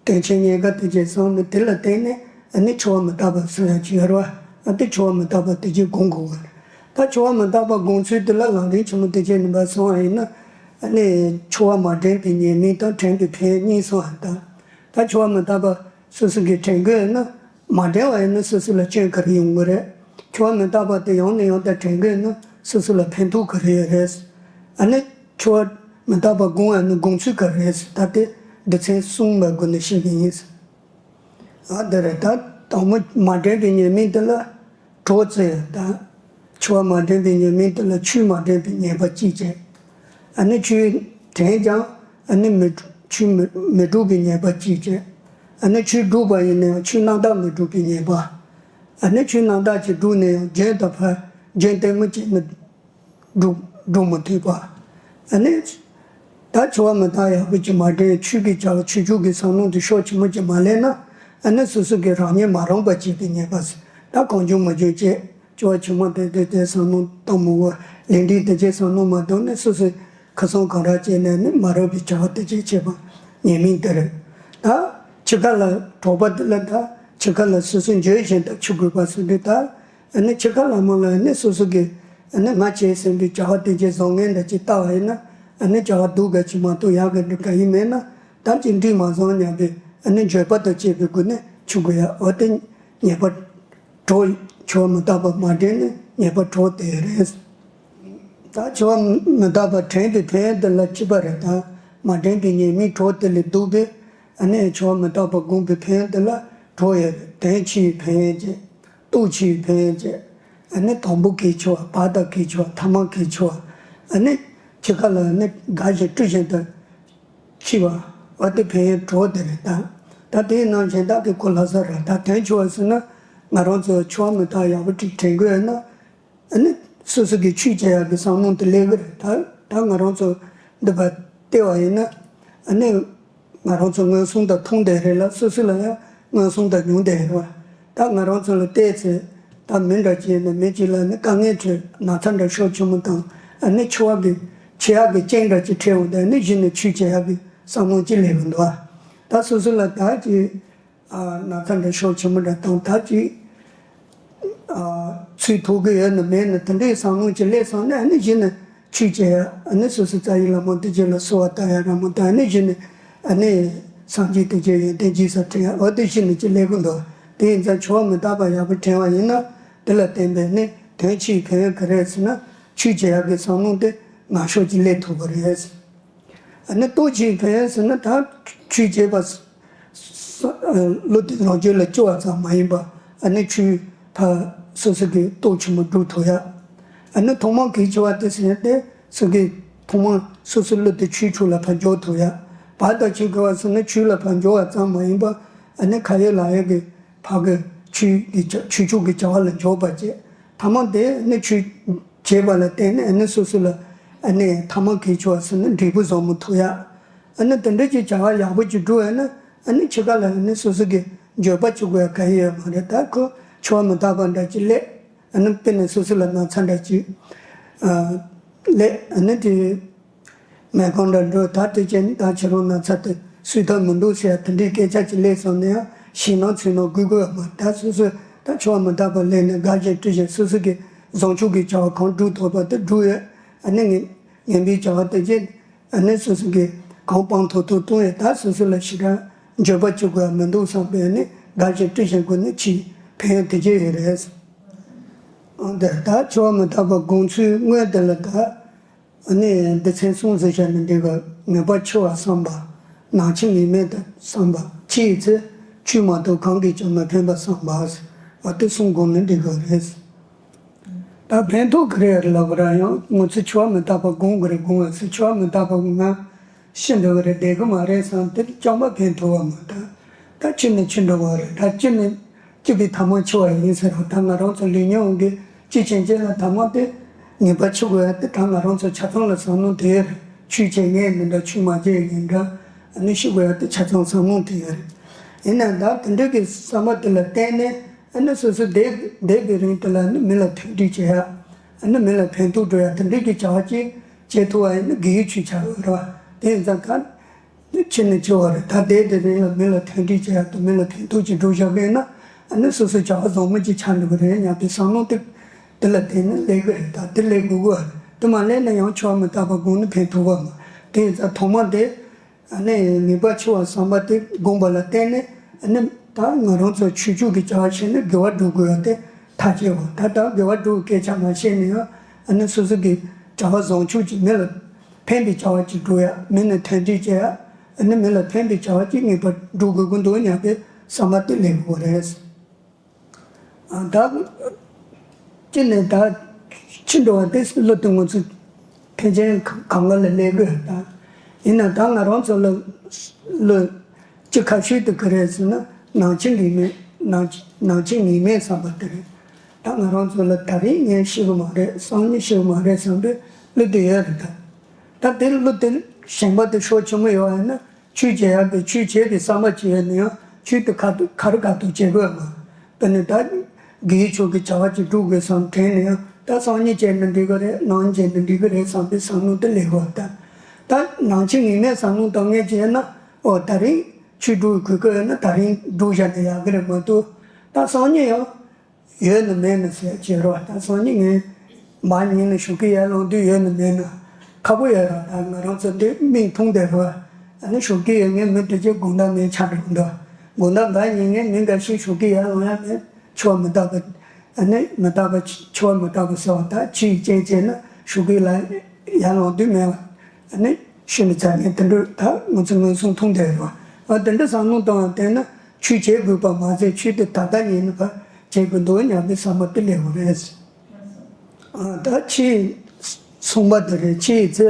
དོན་ཆེན་རྙེད་དཀའ་དེ་ཅིག་སོང་ནས་དེ་ལ་བརྟེན་ནས་ཨ་ནི་འཆི་བ་མི་རྟག་པ་ཟེར་ཡ་ཅིག་ཡོད་རེད་བ། ཨ་དེ་འཆི་བ་མི་རྟག་པ་དེ་ཅིག་སྒོམ་དགོས་པ་རེད། ད་འཆི་བ་མི་རྟག་པ་སྒོམ་ཚུལ་དེ་ལ་ལམ་རིམ་ཆེན་མོ་དེ་ཅིག་ནས་འབད་སོང་བ་ཡིན་ན། ཨ་ནི་འཆི་བ་མ་དྲན་པའི་ཉེས་དམིགས་དང་དྲན་པའི་ཕན་གཉིས་སོང་བ་དང་། ད་འཆི་བ་མི་རྟག་པ་སོ་སོ་གིས་དྲན་དགོས་ན། མ་དྲན་པ་ཡིན་ན་སོ་སོ་ལ་སྐྱོན་ག་རེ་ཡོང་གི་རེད། འཆི་བ་མི་རྟག་པ་དེ་ཡང་ནས་ཡང་དུ་དྲན་དགོས་ན་སོ་སོ་ལ་ཕན་ཐོགས་ག་རེ་ཡོད་རེད། ཨ་ནི་འཆི་བ་མི་རྟག་པ་སྒོམ་ཡ་ནི་སྒོམ་ཚུལ་ག་རེ་རེད། ད་དེ་སྡེ་ཚན་གསུམ་པའི་སྒོ་ནས་བཤད་ཀྱི་ཡིན། ཨ་དེ་རེད། ད་དང་པོ་མ་དྲན་པའི་ཉེས་དམིགས་དེ་ལ་གྲོགས་བརྩི་ཡ་དང་། འཆི་བ་མ་དྲན་པའི་ཉེས་དམིགས་དེ་ལ་ཆོས་མ་དྲན་པའི་ཉེས་པ་གཅིག་བྱས། ཨ་ནི་ཆོས་དྲན་ཀྱང་ཨ་ནི་མི་ཆོས་མི་མི་སྒྲུབ་པའི་ཉེས་པ་གཅིག་བྱས། ཨ་ནི་ཆོས་སྒྲུབ་པ་ཡིན་ན་ཡང་ཆོས་རྣམ་དག་མི་སྒྲུབ་པའི་ཉེས་པ། ཨ་ནི་ཆོས་རྣམ་དག་ཅིག་བསྒྲུབས་ནས་ཡང་རྒྱུན་དུ་ཕར་རྒྱུན་ལྟར་མོ་བྱས་ནས་སྒྲུབ་སྒྲུབ་མི་ཐུབ་པ། ཨ་ནི་ད་འཆི་བ་མི་རྟག་ཡག་པོ་ཅིག་མ་དྲན། ཆོས་ཀྱི་བྱ་བ་ཆོས་ཕྱོགས་ཀྱི་བསམ་བློ་དེ་ཕྱོགས་ཆེན་པོ་ཅིག་མ་ལེན་ན། ཨ་ནི་སོ་སོ་གི་རང་ཉིད་མ་རུངས་པ་བྱེད་པའི་ཉེས་པ། ད་གང་བྱུང་མང་བྱུང་བྱས། སྐྱེ་བ་ཕྱི་མ་དེ་དེ་དེ་བསམ་བློ་གཏོང་མི་དགོས། ལས་འབྲས་དེ་ཅིག་བསམ་བློ་མ་གཏོང་ནས་སོ་སོའི་ཁ་སང་གང་ར་བྱས་ནས་ནི་མ་རུངས་པའི་བྱ་བ་དེ་ཅིག་བྱེད་པ་ཉེས་དམིགས་དེ་རེད། ད་འཆི་ཁ་ལ་གྲོགས་པོ་དེ་ལ་ད་འཆི་ཁ་ལ་སོ་སོ་འགྱོད་བཞིན་དུ་འཆི་དགོས་པ་སོགས་དེ། ད་ཨ་ནི་འཆི་ཁ་ལ་མོ་ལ་ནི་སོ་སོ་གི་ཨ་ནི་ང་བྱས་ཟིན་པའི་བྱ་བ་དེ་ཅིག་བཟང་ངན་འདྲ་ཅིག་བལྟ་བ་ཡིན་ན། ཨ་ནི་བྱ་བ་སྡུག་ག་ཅིག་མ་གཏོགས་ཡག་ག་འདྲ་ག་ཡིན་མེད་ན། ད་ཅིག་འགྲིག་མ་བཟང་སྙམ་པའི་ཨ་ནི་འགྱོད་པ་དང་བཅས་པའི་སྒོ་ནས་འཆི་དགོས་ཡ། འོ་དེ་ཉེས་པ་གྲོགས། འཆི་བ་མི་རྟག་པ་མ་དྲན་ནི་ཉེས་པ་གྲོགས་དེ་རེད། ད་འཆི་བ་མི་རྟག་པ་དྲན་པའི་ཕན་ཡོན་དེ་ལ་གཅིག་པ་རེད། ད་མ་དྲན་པའི་ཉེས་དམིགས་གྲོགས་དེ་ལས་ལྡོག་པའི་ཨ་ནི་འཆི་བ་མི་རྟག་པ་སྒོམ་པའི་ཕན་ཡོན་དེ་ལ་གྲོགས་ཡོད་རེད། དོན་ཆེ་བའི་ཕན་ཡོན་བཅས། སྟོབས་ཆེ་བའི་ཕན་ཡོན་བཅས། ཨ་ནི་དང་པོ་གལ་ཆེ་བ། བར་དང་གལ་ཆེ་བ། ཐ་མ་གལ་ཆེ་བ། ཨ་ནི་འཆི་ཁ་ལ་ནི་དགའ་བཞིན་སྤྲོ་བཞིན་དུ་འཆི་བ། འོ་དེ་ཕན་ཡོན་གྲོགས་དེ་རེད། ད་ད་དེའི་ནང་གཞན་དག་གི་གོ་ལྷ་ས་ར། ད་དོན་ཆེ་བ་ཟེར་ན་ང་རང་ཚོ་འཆི་བ་མི་རྟག་ཡག་པོ་ཅིག་དྲན་དགོས་ན། ཨ་ནི་སོ་སོ་གི་ཆོས་བྱེད་ཡག་གི་བསམ་བློ་དེ་སླེབས་གི་རེད། ད་ད་ང་རང་ཚོ་འདི་པར་བལྟས་པ་ཡིན་ན། ཨ་ནི་ང་རང་ཚོ་མངོན་སུམ་དུ་མཐོང་བསྡད་རེད་ལ། སོ་སོ་ལ་ཡང་མངོན་སུམ་དུ་མྱོང་བསྡད་རེད་བ། ད་ང་རང་ཚོ་ལ་བལྟས་ཚེ་ད་མི་འདྲ་ཅིག་ཡིན་ན་མི་གཅིག་ལ་ནི་དཀའ་ངལ་འཕྲད། ན་ཚ་འདྲ་ཤུགས་ཆེན་པོ་དང་། ཨ་ནི་འཆི་བ་གི་འཆི་ཡག་གི་རྐྱེན་འདྲ་ཅིག་འཕྲད་འོང་དུས། ཨ་ནི་གཞི་ནས་ཆོས་བྱེད་ཡག་གི་བསམ་བློ་ཅིག་སླེབས་གི་འདུག་བ། ད་སོ་སོ་ལ་ད་ཅིག་ཨ་ན་ཚ་འདྲ་ཤུགས་ཆེན་པོ་འདྲ་དང་། ད་ཅིག་ཨ་ཚུར་ཐུག་གི་ཡོད་ན་མེད་ན། དེ་འདྲའི་བསམ་བློ་ཅིག་སླེབས་སོང་ན། ཨ་ནི་གཞི་ནས་ཆོས་བྱེད་ཡ། ཨ་ནི་སོ་སོ་རྩ་བའི་བླ་མ་དེ་ཅིག་ལ་གསོལ་བ་བཏབ་ཡ་ར་མོ་དང་། ཨ་ནི་གཞི་ནས་ཨ་ནི་སངས་རྒྱས་དེ་ཅིག་ཡོན་ཏན་རྗེས་སུ་དྲན་ཡ། འོ་དེ་གཞི་ནས་ཅིག་སླེབས་གི་འདུག་དེ་ཡིན་ཙང་འཆི་བ་མི་རྟག་པ་ཡག་པོ་དྲན་པ་ཡིན་ན། དེ་ལ་བརྟེན་པའི་ནི་དོན་ཆེའི་ཕན་ཡོན་ག་རེ་ཟེར་ན། ཆོས་བྱེད་ཡག་གི་བསམ་བློ་དེ་ངར་ཤུགས་ཅིག་སླེབས་ཐུབ་པ་རེད། ཨ་ནི་སྟོབས་ཆེའི་ཕན་ཡོན་ཟེར་ན། ད་ཆོས་བྱེད་པ་ས་ས་བློ་གཏད་རང་གཅོད་ལ་སྐྱོ་བ་ཙམ་མ་ཡིན་པ། ཨ་ནི་ཆོས་ཕར་སོ་སོ་གི་སྟོབས་ཆེན་པོ་སྒྲུབ་ཐུབ་ཡ། ཨ་ནི་ཐོག་མར་གལ་ཆེ་བ་དེ་ཟེར་ཏེ། སོ་སོ་གི་ཐོག་མར་སོ་སོའི་བློ་གཏད་ཆོས་ཕྱོགས་ལ་ཕར་འཇོག་ཐུབ་ཡ། བར་དང་ཆོས་དགེ་བ་ཟེར་ན་ཆོས་ལ་ཕར་འཇོག་པ་ཙམ་མ་ཡིན་པ། ཨ་ནི་ཁ་ཡོད་ལག་ཡོད་ཀྱི་ཕར་གི་ཆོས་ཀྱི་བྱ་ཆོས་ཕྱོགས་ཀྱི་བྱ་བ་ལ་འཇོག་པ་བྱས། ཐ་མ་དེ་ནི་ཆོས་བྱེད་པ་ལ་བརྟེན་ནས། ཨ་ནི་སོ་སོ་ལ་ཨ་ནི་ཐ་མ་གལ་ཆེ་བ་ཟེར་ན་འབྲས་བུ་བཟང་པོ་ཐོབ་ཡ། ཨ་ནི་དེ་འདྲ་གྱི་བྱ་བ་ཡག་པོ་ཅིག་བསྒྲུབས་ཡ་ན། ཨ་ནི་འཆི་ཁ་ལ་ཨ་ནི་སོ་སོ་གི་འགྱོད་པ་བྱེད་དགོས་ཡ་གང་ཡང་ཡོད་མ་རེད། ད་ཁོ་འཆི་བ་མི་རྟག་པ་འདྲ་ཅིག་སླེབས། ཨ་ནི་དཔེར་ན་སོ་སོ་ལ་ན་ཚ་འདྲ་ཅིག་ཨ་སླེབས། ཨ་ནི་དེ་མེ་ཁང་འདྲ་འགྲོ། ད་དེ་ཅན་ད་ཁྱེད་རང་ན་ཚ་དེ་གསོས་ཐབས་མི་འདུག་ཟེར་ཡ་དེ་འདྲའི་སྐད་ཆ་ཅིག་སླེབས་སོང་ན་ཡང་ཞེད་སྣང་ཚུར་སྣང་སྒུག་དགོས་ཡ་མ་རེད། ད་སོ་སོ་ད་འཆི་བ་མི་རྟག་པ་སླེབས་ནས་དགའ་བཞིན་སྤྲོ་བཞིན་སོ་སོ་གི་བཟང་ཕྱོགས་ཀྱི་བྱ་བ་གང་སྒྲུབ་ཐུབ་པ་དེ་སྒྲུབ་ཡ། ཨ་ནི་ངན་ངན་པའི་བྱ་བ་དེ་ཅན་ཨ་ནི་སོ་སོ་གི་གང་སྤང་ཐུབ་ཐུབ་སྤོང་ཡ། ད་སོ་སོ་ལ་ཞེ་དྲག་འགྱོད་པ་བྱེད་དགོས་ཡ་མི་འདུག་བསམ་པའི་ཨ་ནི་དགའ་བཞིན་སྤྲོ་བཞིན་སྒོ་ནས་ཅིག་ཕན་ཡོན་དེ་ཅིག་ཡོད་རེད། ཨ་འདི་ད་འཆི་བ་མི་རྟག་པ་སྒོམ་ཚུལ་དངོས་དེ་ལ་ད། ཨ་ནི་སྡེ་ཚན་གསུམ་ཟེར་བྱས་ནས་འགྲིག་གི། ངེས་པར་འཆི་བ་བསམ་པ། ནང་འཆི་ངེས་མེད་དུ་བསམ་པ། འཆི་ཡི་ཚེ་ཆོས་མ་གཏོགས་གང་གིས་ཀྱང་མི་ཕན་པ་བསམ་པ། འོ་དེ་གསུམ་སྒོམ་ནས་འགྲིག་གི་རེད། ད་ཕན་ཐོགས་གི་རེད་ལབ་ར་ཡང་ངོ་ཚ། འཆི་བ་མི་རྟག་པ་སྒོམ་གི་རེད། སྒོམ་བ་ཚེ་འཆི་བ་མི་རྟག་པ་ང་ཤི་འགྲོ་གི་རེད། བསྡད་གི་མ་རེད་བསམ་དེ་རྐྱང་པ་ཕན་ཐོགས་པ་མ་རེད། ད་ད་འཆི་ནས་འཆི་འགྲོ་བ་རེད། ད་འཆི་ནས་སྐྱིད་པའི་ཐ་མ་འཆི་བ་ཡིན་ཟེར་རོ། ད་ང་རང་ཚོ་ལུས་ཉོན་གྱི་སྐྱིད་ཆེན་ཆེན་ལ་ཐ་མ་དེ་ངེས་པར་འཆི་དགོས་ཡ་དེ། ད་ང་རང་ཚོ་ཆ་ཚང་ལ་བསམ་བློ་དེ་ཡོད་རེད། ཆོས་བྱེད་ངེས་མི་འདྲ། ཆོས་མ་བྱེད་ངེས་འདྲ། ཨ་ནི་ཤི་དགོས་ཡ་དེ་ཆ་ཚང་བསམ་བློ་དེ་ཡོད་རེད། ཡིན་ནའང་ད་དེ་འདྲ་གི་བསམ་པ་དེ་ལ་བརྟེན་ནས་ཨ་ནི་སོ་སོ་བསྡད་བསྡད་པའི་རིང་དེ་ལ་ནི་མི་ལ་མཐུན་སྒྲིལ་བྱེད་ཡ། ཨ་ནི་མི་ལ་ཕན་ཐོགས་འགྲོ་ཡ་དེ་འདྲ་གི་བྱ་བ་ཅིག་བྱེད་ཐུབ་པ་ཡིན་ན་དགེ་བའི་ཆོས་ཆགས་ཡོད་རེད་བ། དེ་ཡིན་ཙང་ད། འདི་འཆི་ནས་འཆི་བ་རེད། ད་བསྡད་དེ་རིང་ལ་མི་ལ་མཐུན་སྒྲིལ་བྱེད་ཡག་དང་མི་ལ་ཕན་ཐོགས་ཅིག་སྒྲུབ་བཞག་པས་ན། ཨ་ནི་སོ་སོའི་བྱ་བ་བཟང་མོ་ཅིག་ཆགས་འགྲོ་གི་རེད་སྙམ་པའི་བསམ་བློ་དེ་དེ་ལ་བརྟེན་ནས་སླེབས་གི་རེད། ད་དེ་སླེབས་དགོས་གི་རེད། དེ་མ་སླེབས་ན་ཡང་འཆི་བ་མི་རྟག་པ་སྒོམ་ནས་ཕན་ཐོགས་པ་མ་ དེ་ཡིན་ཙང་ཐོག་མ་དེ་ཨ་ནི་ངེས་པར་འཆི་བ་བསམ་པ་དེ་སྒོམ་པ་ལ་བརྟེན་ནས། ཨ་ནི་ད་ང་རང་ཚོ་ཆོས་བརྒྱུད་ཀྱི་བྱ་བ་བྱས་ནས་དགེ་བ་སྒྲུབ་དགོས་པ་དེ་ཐག་བཅད་པ། ད་ད་དགེ་བ་སྒྲུབ་སྐད་ཆ་མ་བཤད་ནས་ཡང་། ཨ་ནི་སོ་སོ་གི་བྱ་བ་བཟང་ཕྱོགས་ཀྱི་མི་ལ་ཕན་པའི་བྱ་བ་ཅིག་སྒྲུབ་ཡ། མི་ནི་མཐུན་སྒྲིལ་བྱེད་ཡ། ཨ་ནི་མི་ལ་ཕན་པའི་བྱ་བ་ཅིག་ངེས་པར་སྒྲུབ་དགོས་ཀྱི་འདུག་སྙམ་པའི་བསམ་པ་དེ་སླེབས་ཡོད་རེད། ཨ། ད་གཅིག་ནས་ད་ཕྱི་འགྲོ་བ་དེ་བློ་གཏོང་ངོ་ཚུལ་ཕལ་ཆེར་གང་ག་ལ་སླེབས་དགོས། ད་ཡིན་ན་ད་ང་རང་ཚོ་ལ་བློ་གཅིག་ཁ་ཤས་དེ་ག་རེ་ཟེར་ན། ནང་ཆོས་ངེས་མེད། ནང་ནང་ཆོས་ངེས་མེད་བསམ་པ་དེ་རེད། ད་ང་རང་ཚོ་ལ་ད་རིང་ངས་ཤི་གི་མ་རེད། སང་ཉིན་ཤི་གི་མ་རེད་བསམ་པའི་བློ་དེ་ཡོད་རེད། ད་ད་དེ་བློ་དེ་ཞེན་པ་དེ་ཤུགས་ཆེན་པོ་ཡོད་པ་ཡིན་ན། ཆོས་བྱེད་ཡག་གི་ཆོས་བྱེད་པའི་བསམ་པ་ཅིག་ཡོད་ན་ཡང་ཆོས་དེ་ཁ་ཐུག་ཁ་རི་ཁ་ཐུག་བྱེད་དགོས་མ། དེ་ནི་ད་དགེ་བའི་ཕྱོགས་ཀྱི་བྱ་བ་ཅིག་སྒྲུབ་དགོས་བསམ་དྲན་ནས་ཡང་། ད་སང་ཉིན་བྱས་ན་འགྲིག་གི་རེད། གནངས་ཉིན་བྱས་ན་འགྲིག་གི་རེད་བསམ་པའི་བསམ་བློ་དེ་སླེབས་དགོས། ད་ད་ནང་ཆོས་ངེས་མེད་བསམ་བློ་གཏོང་མཁན་ཅིག་ཡོད་ན། ཨོ། ད་རིང་ཆོས་སྒྲུབ་དགོས་ཀྱི་ཡོད་ན་ད་རིང་སྒྲུབ་བཞག་ན་ཡག་གི་རེད་མ་གཏོགས། ད་སང་ཉིན་ཡང་ཡོད་ན་མེད་ན་ཟེར་བྱེད་རོགས། ད་སང་ཉིན་ངས་མ་ཉིན་ནས་ཞོགས་ཀས་ཡར་ལངས་དུས་ཡོད་ན་མེད་ན་ཁག་པོ་ཡོད་ར། ད་ང་རང་ཚོ་འདི་མིག་མཐོང་བསྡད་རོགས། ཨ་ནི་ཞོགས་ཀས་ཡོད་ངས་མི་དེ་ཚོ་དགོང་དག་མེད་ཆགས་འགྲོ་འདུག་དགོང་དག་འགའ་ཉིན་ངས་མི་འགའ་ཞིག་ཞོགས་ཀས་ཡར་ལངས་ཡ་མེད། འཆི་བ་མི་རྟག་པ། ཨ་ནི་མི་རྟག་པ། འཆི་བ་མི་རྟག་པ་ཟེར་བ། ད་ཕྱི་ཡི་རྐྱེན་བྱས་ན་ཞོགས་ཀས་ལ་ཡར་ལངས་དུས་མེད་པ། ཨ་ནི་ཤི་ནས་ཚར་ནས་དེ་འདྲ་ད་ང་ཚོ་མངོན་སུམ་མཐོང་བསྡད་ཡོད་པ། ཨ། དེ་འདྲ་བསམ་བློ་བཏང་བ་བལྟས་ན་ཆོས་བྱེད་དགོས་པ་མ་ཟད་ཆོས་དེ་ད་ལྟ་ཉིད་ནས་ཕར་བྱེད་དགོས་འདུག་སྙམ་པའི་བསམ་པ་དེ་སླེབས་པ་རེད། ཨ། ད་ཕྱིའི་གསུངས་པ་དེ་རེད། ཕྱིའི་ཚེ་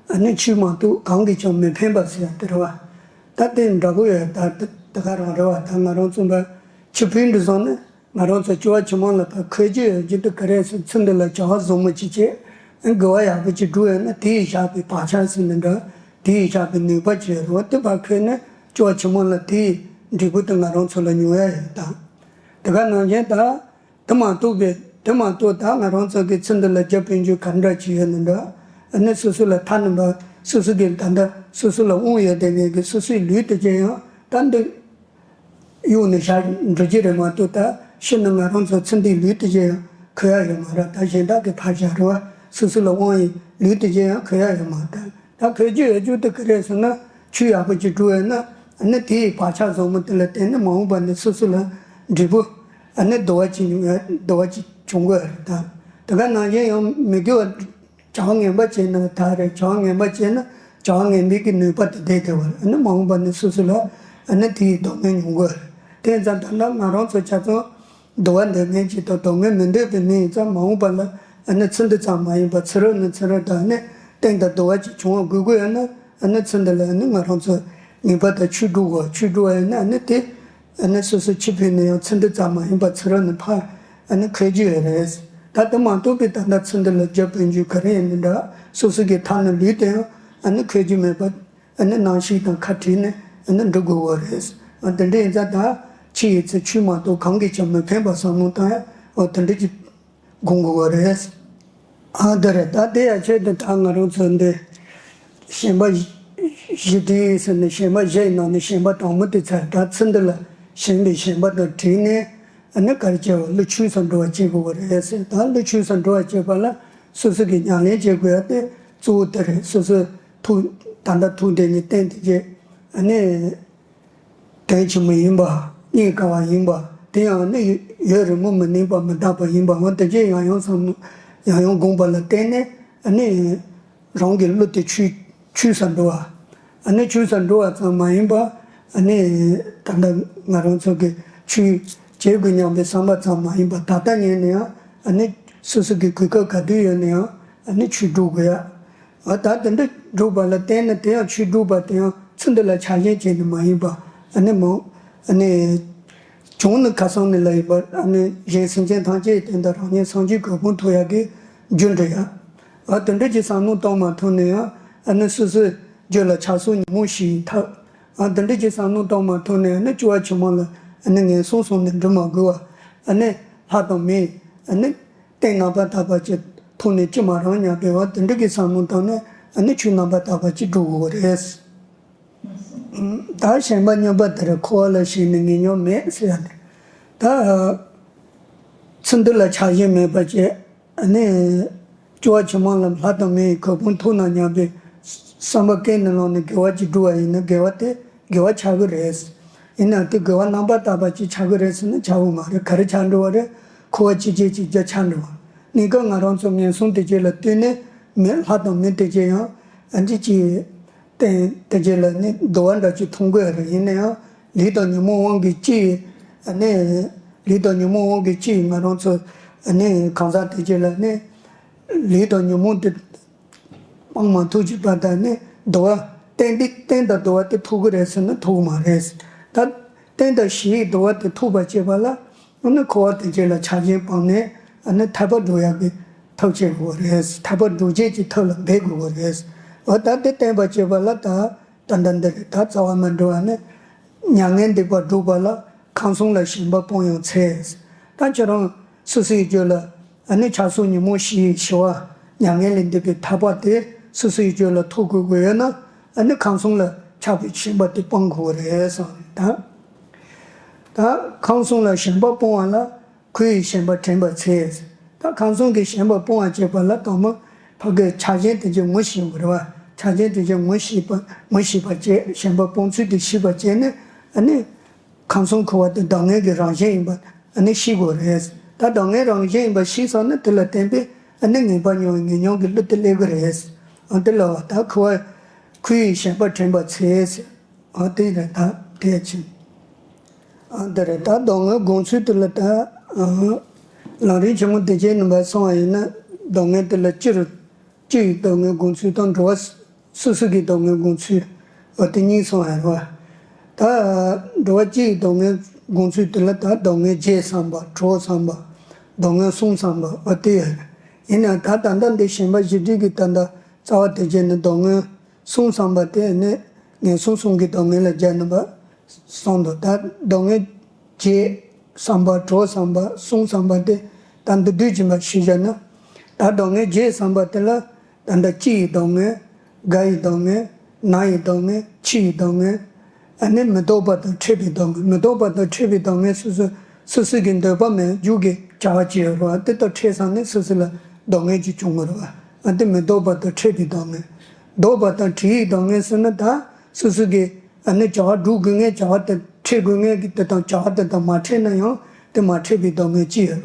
ཨ་ནི་ཆོས་མ་གཏོགས་གང་གིས་ཀྱང་མི་ཕན་པ་ཟེར་ཡ་དེ་རེད་པ། ད་དེ་འདྲ་པོ་ཡོད། ད་དེ་དེ་ག་རང་རེད་པ། ད་ང་རང་ཚོ་འབའ་ཆུ་ཕུལ་འདི་སོང་ན། ང་རང་ཚོ་སྐྱེ་བ་ཕྱི་མ་ལ་ཕར་འཁོར་རྒྱུ་ཡོད་རྒྱུ་དེ་ག་རེ་ཟེར། ཚེ་འདི་ལ་བྱ་བ་བཟང་མོ་ཅིག་བྱས། དགེ་བ་ཡག་པོ་ཅིག་བསྒྲུབས་ཡོད་ན་དེ་ཡིས་བཞག་པའི་བག་ཆགས་ཟེར་ན་འདྲ། དེ་ཡིས་བཞག་པའི་ནུས་པ་ཅིག་ཡོད་རེད་པ། དེ་ཕར་འཁོར་ན་སྐྱེ་བ་ཕྱི་མ་ལ་དེའི་འབྲས་བུ་དེ་ང་རང་ཚོ་ལ་མྱོང་ཡ་ཡོད་ད། དེ་ག་ནང་བཞིན་ད་དེ་མ་གཏོགས་པའི་དེ་མ་གཏོགས་ད་ང་རང་ཚོ་གི་ཚེ་འདི་ལ་རྒྱབ་སྤུན་ཆུ་ག་འདྲ་ཅིག་ཡོད་ན་འདྲ། ཨ་ནི་སོ་སོ་ལ་ཐ་ན་འབའ་སོ་སོ་གི་ད་ལྟ་སོ་སོ་ལ་དབང་ཡོད་དེ་ངེད་ཀྱི་སོ་སོའི་ལུས་དེ་ཅན་ཡང་ད་འདི། གཡུག་ནས་བཞག་འགྲོ་རྒྱུ་རེད་མ་གཏོགས། ད་ཤི་ན་ང་རང་ཚོ་ཚེ་འདིའི་ལུས་དེ་ཅན་ཡང་འཁོར་ཡ་ཡོད་མ་རེད། ད་གཞན་དག་གིས་ཕར་བཞག་རེད་པ། སོ་སོ་ལ་དབང་བའི་ལུས་དེ་ཅན་ཡང་འཁོར་ཡ་ཡོད་མ་རེད། ད་འཁོར་རྒྱུ་ཡོད་རྒྱུ་དེ་ག་རེ་ཟེར་ན། ཆོས་ཡག་པོ་ཅིག་བསྒྲུབས་ཡོད་ན། ཨ་ནི་དེའི་བག་ཆགས་བཟང་པོ་དེ་ལ་བརྟེན་ནས་མ་འོངས་པ་ནས་སོ་སོ་ལ་འབྲས་བུ། ཨ་ནི་བདེ་བ་ཅིག་མྱོང་ཡ། བདེ་བ་ཅིག་བྱུང་དགོས་རེད་ད། དེ་ག་ནང་བཞིན་ཡང་མི་དགེ་བ། བྱ་བ་ངན་པ་བྱས་ན་ད་རེད། བྱ་བ་ངན་པ་བྱས་ན་བྱ་བ་ངན་པའི་གི་ནུས་པ་དེ་བསྡད་བསྡད་པ་རེད། ཨ་ནི་མ་འོངས་པ་ནས་སོ་སོ་ལ་ཨ་ནི་དེའི་སྡུག་བསྔལ་མྱོང་དགོས་རེད། དེ་ཡིན་ཙང་ད་ལྟ་ང་རང་ཚོ་ཆ་ཚང་བདེ་བ་འདོད་མཁན་ཅིག་དང་སྡུག་བསྔལ་མི་འདོད་པའི་མི་ཡིན་ཙང་། མ་འོངས་པ་ལ་ཨ་ནི་ཚེ་འདི་ཙམ་མ་ཡིན་པར་ཚེ་རབས་ནས་ཚེ་རབས་དང་ཨ་ནི་གཏན་དུ་བདེ་བ་ཅིག་བྱུང་བ་དགོས་ཀྱི་ཡོད་ན། ཨ་ནི་ཚེ་འདི་ལ་ཨ་ནི་ང་རང་ཚོ་ངེས་པར་དུ་ཆོས་སྒྲུབ་དགོས། ཆོས་སྒྲུབ་པ་ཡིན་ན་ཨ་ནི་དེ། ཨ་ནི་སོ་སོ་འཆི་འཕོས་ནས་ཡང་ཚེ་འདི་ཙམ་མ་ཡིན་པར་ཚེ་རབས་ནས་ཕར་ཨ་ནི་འཁོར་རྒྱུ་ཡོད་རེད། ད་དེ་མ་གཏོགས་པའི་ད་ལྟ་ཚེ་འདི་ལ་རྒྱབ་སྤུན་ཆུ་ག་རེ་ཡིན་ནའི་འདྲ། སོ་སོ་གི་ཐ་ན་ལུས་དེ་ཡང་ཨ་ནི་འཁོར་རྒྱུ་མེད་པར་ཨ་ནི་རྣམ་ཤེས་དང་ཁ་བྲལ་ནས་ཨ་ནི་འགྲོ་དགོས་པ་རེད། ཨ། དེ་འདྲ་ཡིན་ཙང་ད་ཕྱི་ཡི་ཚེ་ཆོས་མ་གཏོགས་གང་གིས་ཀྱང་མི་ཕན་པ་བསམ་བློ་བཏང་ཡ། འོ། དེ་འདྲ་ཅིག་དགོངས་དགོས་པ་རེད། ཨ། དེ་རེད། ད་དེ་ཡང་ཆེད་དུ་ད་ང་རང་ཚོ་འདི་ཞེན་པ་བཞི་སྡེ་ཟེར་ནས་ཞེན་པ་བཞི་ཡི་ནང་ནས་ཞེན་པ་དང་པོ་དེ་ཚར། ད་ཚེ་འདི་ལ་ཞེན་པའི་ཞེན་པ་དང་བྲལ་ནས་ཨ་ནི་ག་རེ་བྱེད་པ། བློ་ཆོས་སུ་འགྲོ་བ་བྱེད་དགོས་པ་རེད་ཟེར། ད་བློ་ཆོས་སུ་འགྲོ་བ་བྱེད་པ་ལ་སོ་སོ་གིས་ཉམས་ལེན་བྱེད་དགོས་ཡ་དེ་གཙོ་བོ་དེ་རེད། སོ་སོའི་ཐུགས། ད་ལྟ་ཐུགས་དེ་ཉིད་བརྟན་དེ་བྱས། ཨ་ནི། དོན་ཆེན་མོ་ཡིན་པ། རྙེད་དཀའ་བ་ཡིན་པ། དེ་ཡང་ནི་ཡུན་རིང་པོ་མི་གནས་པ་མི་འདག་པ་ཡིན་པ། འོ། དེ་ཅི་ཡང་ཡང་བསམ། ཡང་ཡང་དགོངས་པ་ལ་བརྟེན་ནས་ཨ་ནི་རང་གི་བློ་དེ་ཆོས། ཆོས་སུ་འགྲོ་བ། ཨ་ནི་ཆོས་སུ་འགྲོ་བ་ཙམ་མ་ཡིན་པ། ཨ་ནི་ད་ལྟ་ང་རང་ཚོ་གི་ཆོས་བྱེད་དགོས་སྙམ་པའི་བསམ་པ་ཙམ་མ་ཡིན་པ། ད་ལྟ་ཉིད་ནས་ཡང་ཨ་ནི་སོ་སོ་གི་གོ་སྐབས་ག་དུས་ཡོད་ན་ཡང་ཨ་ནི་ཆོས་སྒྲུབ་དགོས་ཡ། ཨ། ད་དེ་འདྲ་སྒྲུབ་པ་ལ་བརྟེན་ནས་དེ་ཡང་ཆོས་སྒྲུབ་པ་དེ་ཡང་ཚེ་འདི་ལ་ཆགས་ཞེན་བྱས་ནས་མ་ཡིན་པ། ཨ་ནི་མ། ཨ་ནི་བྱུང་ནས་ཁ་སང་ནས་ལ་ཡིན་པ། ཨ་ནི་གཞན་སེམས་ཅན་ཐམས་ཅད་ཀྱི་དོན་དུ་རང་ཉིད་སངས་རྒྱས་གོ་འཕང་ཐོབ་ཡག་གི་རྒྱུ་འབྲི་ཡ། ཨ། དེ་འདྲ་གྱི་བསམ་བློ་གཏོང་མ་ཐུབ་ན་ཡང་ཨ་ནི་སོ་སོའི་རྒྱུད་ལ་ཆགས་སོགས་ཉོན་མོངས་ཤིག་ཡིན་ཐབས། ཨ། དེ་འདྲ་གྱི་བསམ་བློ་གཏོང་མ་ཐུབ་ན་ཡང་ནི་སྐྱེ་བ་ཕྱི་མ་ལ་ཨ་ནི་ངན་སོང་གསུམ་ནས་འགྲོ་མ་དགོས་པ། ཨ་ནི་ལྷ་དང་མི། ཨ་ནི། རྟེན་རྣམ་པར་དག་པ་ཅིག་ཐོབ་ནས་ཅི་མ་རུང་སྙམ་པའི་འོ་དེ་འདྲ་གི་བསམ་བློ་བཏང་ནས་ཨ་ནི་ཆོས་རྣམ་པར་དག་པ་ཅིག་སྒྲུབ་དགོས་རེད། ད་ཞེན་པ་གཉིས་པ་དེ་རེད། འཁོར་བ་ལ་ཞེན་ནས་ངེས་སྙོམས་མེད་ཟེར་ཡ་དེ། ད་ཚེ་འདི་ལ་ཆགས་ཞེན་མེད་པ་བྱས། ཨ་ནི་སྐྱེ་བ་ཕྱི་མ་ལ་ལྷ་དང་མིའི་གོ་འཕང་ཐོབ་ན་སྙམ་པའི་ བསམ་པ་ཀུན་ནས་བསླངས་ནས་དགེ་བ་ཅིག་བསྒྲུབས་པ་ཡིན་ན་དགེ་བ་དེ་དགེ་བ་ཆགས་ཀྱི་རེད། ཡིན་ནའང་དེ་དགེ་བ་རྣམ་པར་དག་པ་ཅིག་ཆགས་ཀྱི་རེད་ཟེར་ན་ཆགས་ཀྱི་མ་རེད། ག་རེ་ཆགས་འགྲོ་བ་རེད། འཁོར་བ་ཇི་བྱེད་ཅིག་ཅར་ཆགས་འགྲོ་བ། གནས་སྐབས་ང་རང་ཚོ་ངན་སོང་དེ་ཅིག་ལ་ལྟོས་ནས་མི་ལྷ་དང་མི་དེ་ཅིག་ཡང་ཨ་འདི་ཅིག་བསྟན་དེ་ཅིག་ལ་ནི་དུ་བ་འདྲ་ཅིག་མཐོང་གི་རེད། ཡིན་ན་ཡང་ལུས་དང་ཉོན་མོངས་དབང་གིས་ཅི་ནི་ལུས་དང་ཉོན་མོངས་དབང་གིས་ཅི་ང་རང་ཚོ་ནི་གང་ཟག་དེ་ཅིག་ལ་ནི་ལུས་དང་ཉོན་མོངས་དེ་སྤང་མ་ཐུབ་ཅིག་པ་དང་ནི་དུ་བ་གཏན་གཏན་དང་དུ་བ་དེ་ཐུག་གི་རེད་ཟེར་ན་ཐུག་གི་མ་རེད། ད་གཏན་དང་བཞིའི་དུ་བ་དེ་ཐུག་པར་བྱེད་པ་ལ་ཨ་ནི་འཁོར་བ་དེ་ཅིག་ལ་ཆགས་ཞེན་སྤངས་ནས་ཨ་ནི་ཐར་པ་སྒྲུབ་ཡག་གི་ཐབས་བྱེད་དགོས་པ་རེད། ཐར་པ་སྒྲུབ་བྱེད་ཀྱི་ཐབས་ལ་འབད་དགོས་པ་རེད། འོ་ད་དེ་བསྟན་པར་བྱེད་པ་ལ་ད་ད་ལྟ་འདི་རེད། ད་རྩ་བ་མི་འགྲོ་བ་ནི་མྱ་ངན་འདས་པ་སྒྲུབ་པ་ལ་ཁམས་གསུམ་ལ་ཞེན་པ་སྤོང་ཡང་འཚལ། ད་ཁྱེད་རང་སོ་སོའི་རྒྱུད་ལ་ཨ་ནི་ཆགས་སོགས་ཉོན་མོངས་ཞི་ཞི་བ་མྱ་ངན་ལས་འདས་པའི་ཐར་པ་དེ་སོ་སོའི་རྒྱུད་ལ་ཐོབ་དགོས་ཀྱི་ཡོད་ན་ཨ་ནི་ཁམས་གསུམ་ལ་ཆགས་པའི་ཞེན་པ་དེ་སྤང་དགོས་རེད་གསུངས་རེད། ད་ད་ཁམས་གསུམ་ལ་ཞེན་པ་སྤོང་བ་ལ་ཁུ་ཡི་ཞེན་པ་དྲན་པར་འཚལ། ད་ཁམས་གསུམ་གྱི་ཞེན་པ་སྤོང་བར་བྱེད་པ་ལ་དང་པོ་ཕ་གིའི་ཆགས་ཞེན་དེ་ཅིག་ངོ་ཤེས་དགོས་རེད་བ། ཆགས་ཞེན་དེ་ཅིག་ངོ་ཤེས་པ་ངོ་ཤེས་པར་བྱེད། ཞེན་པ་སྤོང་ཚུལ་དེ་ཤེས་པར་བྱས་ནས་ཨ་ནི་ཁམས་གསུམ་འཁོར་བ་དེ་སྡུག་བསྔལ་གྱི་རང་བཞིན་ཡིན་པ་ཨ་ནི་ཤེས་དགོས་རེད། ད་སྡུག་བསྔལ་རང་བཞིན་ཡིན་པ་ཤེས་སོང་ན་དེ་ལ་བརྟེན་པའི་ཨ་ནི་ངེས་པ་མྱོང་བའི་ངེས་མྱོང་གི་བློ་དེ་སླེབས་ཀྱི་རེད། ཨ་དེ་ལ་བ་ད་ཁུ་བ་ཁུ་ཡི་ཞེན་པ་དྲན་པར་འཚལ། ཨ་དེ་རེད། ད་དེ་ཕྱིན། ཨ་དེ་རེད། ད་སྡུག་བསྔལ་སྒོམ་ཚུལ་དེ་ལ་ད་ཨ་ལམ་རིམ་ཆེན་མོ་བདེ་ཆེན་རྣམ་པར་གསུངས་པ་ཡིན་ན་སྡུག་བསྔལ་དེ་ལ་སྤྱིར་སྤྱི་ཡི་སྡུག་བསྔལ་སྒོམ་ཚུལ་དང་འགྲོ་བ་སོ་སོ་གི་སྡུག་བསྔལ་སྒོམ་ཚུལ་འོ་དེ་གཉིས་གསུངས་པ་རེད་བ། ད་འགྲོ་བ་སྤྱི་ཡི་སྡུག་བསྔལ་སྒོམ་ཚུལ་དེ་ལ་ད་སྡུག་བསྔལ་བརྒྱད་བསམ་པ་གྲོགས་བསམ་པ་སྡུག་བསྔལ་གསུམ་བསམ་པ་འོ་དེ་ཡོད་རེད། ཡིན་ནའང་ད་ད་ལྟ་འདི་ཞེན་པ་བཞི་སྒྲིབ་ཀྱི་ད་ལྟ་རྩ་བ་དེ་བྱས་ནས་སྡུག་བསྔལ་གསུམ་བསམ་པ་དེ་ནི་ངན་སོང་གསུམ་གྱི་སྡུག་བསྔལ་ལ་སྦྱར་ནས་པ་གསུངས་འདུག་ད་སྡུག་བསྔལ་བརྒྱད་བསམ་པ་གྲོགས་བསམ་པ་གསུམ་བསམ་པ་དེ་ད་འདི་དུས་ཀྱི་མ་ཤེས་བྱ་ན། ད་སྡུག་བསྔལ་བརྒྱད་བསམ་པ་དེ་ལ་ད་ལྟ་སྐྱེ་ཡི་སྡུག་བསྔལ། རྒ་ཡི་སྡུག་བསྔལ། ན་ཡི་སྡུག་བསྔལ། འཆི་ཡི་སྡུག་བསྔལ། ཨ་ནི་མི་ལྡོག་པ་དང་འཕྲད་པའི་སྡུག་བསྔལ། མི་ལྡོག་པ་དང་འཕྲད་པའི་སྡུག་བསྔལ་སོ་སོ་སོ་སོ་གི་འདོད་པ་མེད་རྒྱུ་གི་བྱ་བ་ཅི་ཡོད་རེད་བ། དེ་དང་འཕྲད་སོང་ནས་སོ་སོ་ལ་སྡུག་བསྔལ་ཅིག་བྱུང་གི་རེད་བ། ཨ་དེ་མི་ལྡོག་པ་དང་འཕྲད་པའི་སྡུག་བསྔལ། ལྡོག་པ་དང་བྲལ་བའི་སྡུག་བསྔལ་ཟེར་ན་ད་སོ་སོ་གི་ཨ་ནི་བྱ་བ་སྒྲུབ་དགོས་ངེས་བྱ་བ་དང་འཕྲད་དགོས་ངེས་ཀྱི་དེ་དང་བྱ་བ་དེ་དང་མ་འཕྲད་ན་ཡང་དེ་མ་འཕྲད་པའི་སྡུག་བསྔལ་ཅི་ཡོད་རེད་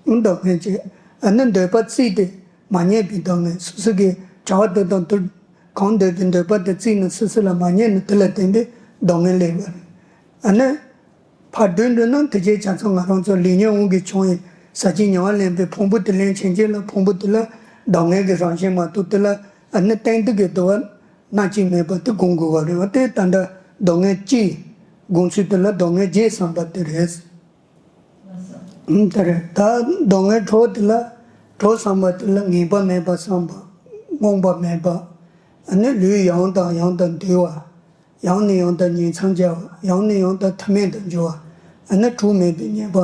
བ། སྡུག་བསྔལ་ཅི། ཨ་ནི་འདོད་པ་རྩིས་ཏེ་མ་རྙེད་པའི་སྡུག་བསྔལ། སོ་སོ་གི་བྱ་བ་དེ་དང་དུ་གང་འདོད་པའི་འདོད་པ་དེ་རྩིས་ནས་སོ་སོ་ལ་མ་རྙེད་ན་དེ་ལ་བརྟེན་པའི་སྡུག་བསྔལ་སླེབས་པ་རེད། ཨ་ནི། ཕར་བསྡུས་འགྲོ་ན་དེ་རྗེས་བྱ་ཚང་ང་རང་ཚོ་ལས་ཉོན་དབང་གིས་བྱུང་བའི་ཟག་བཅས་ཉེ་བར་ལེན་པའི་ཕུང་པོ་དེ་ལེན་བྱེད་ཀྱི་ལ་ཕུང་པོ་དེ་ལ་སྡུག་བསྔལ་གྱི་རང་བཞིན་མ་གཏོགས་དེ་ལ་ཨ་ནི་གཏན་དུ་གི་དུ་བ་སྣ་གཅིག་མེད་པ་དེ་སྒོམ་དགོས་པ་རེད་བ། དེ་ད་ལྟ་སྡུག་བསྔལ་གཅིག་སྒོམ་ཚུལ་དེ་ལ་སྡུག་བསྔལ་བརྒྱད་བསམ་པ་དེ་རེད། ཨུམ་དེ་རེད། ད་སྡུག་བསྔལ་དྲུག་དེ་ལ་དྲུག་བསམ་པ་དེ་ལ་ངེས་པ་མེད་པ་བསམ་པ། རྨོངས་པ་མེད་པ། ཨ་ནི་ལུས་ཡང་དང་ཡང་དུ་འདུལ་བ། ཡང་ནས་ཡང་དུ་ཉིང་མཚམས་སྦྱར་བ། ཡང་ནས་ཡང་དུ་ཐུན་མིན་དུ་འཇུག་པ། ཨ་ནི་གྲོགས་མེད་པའི་ཉེས་པ།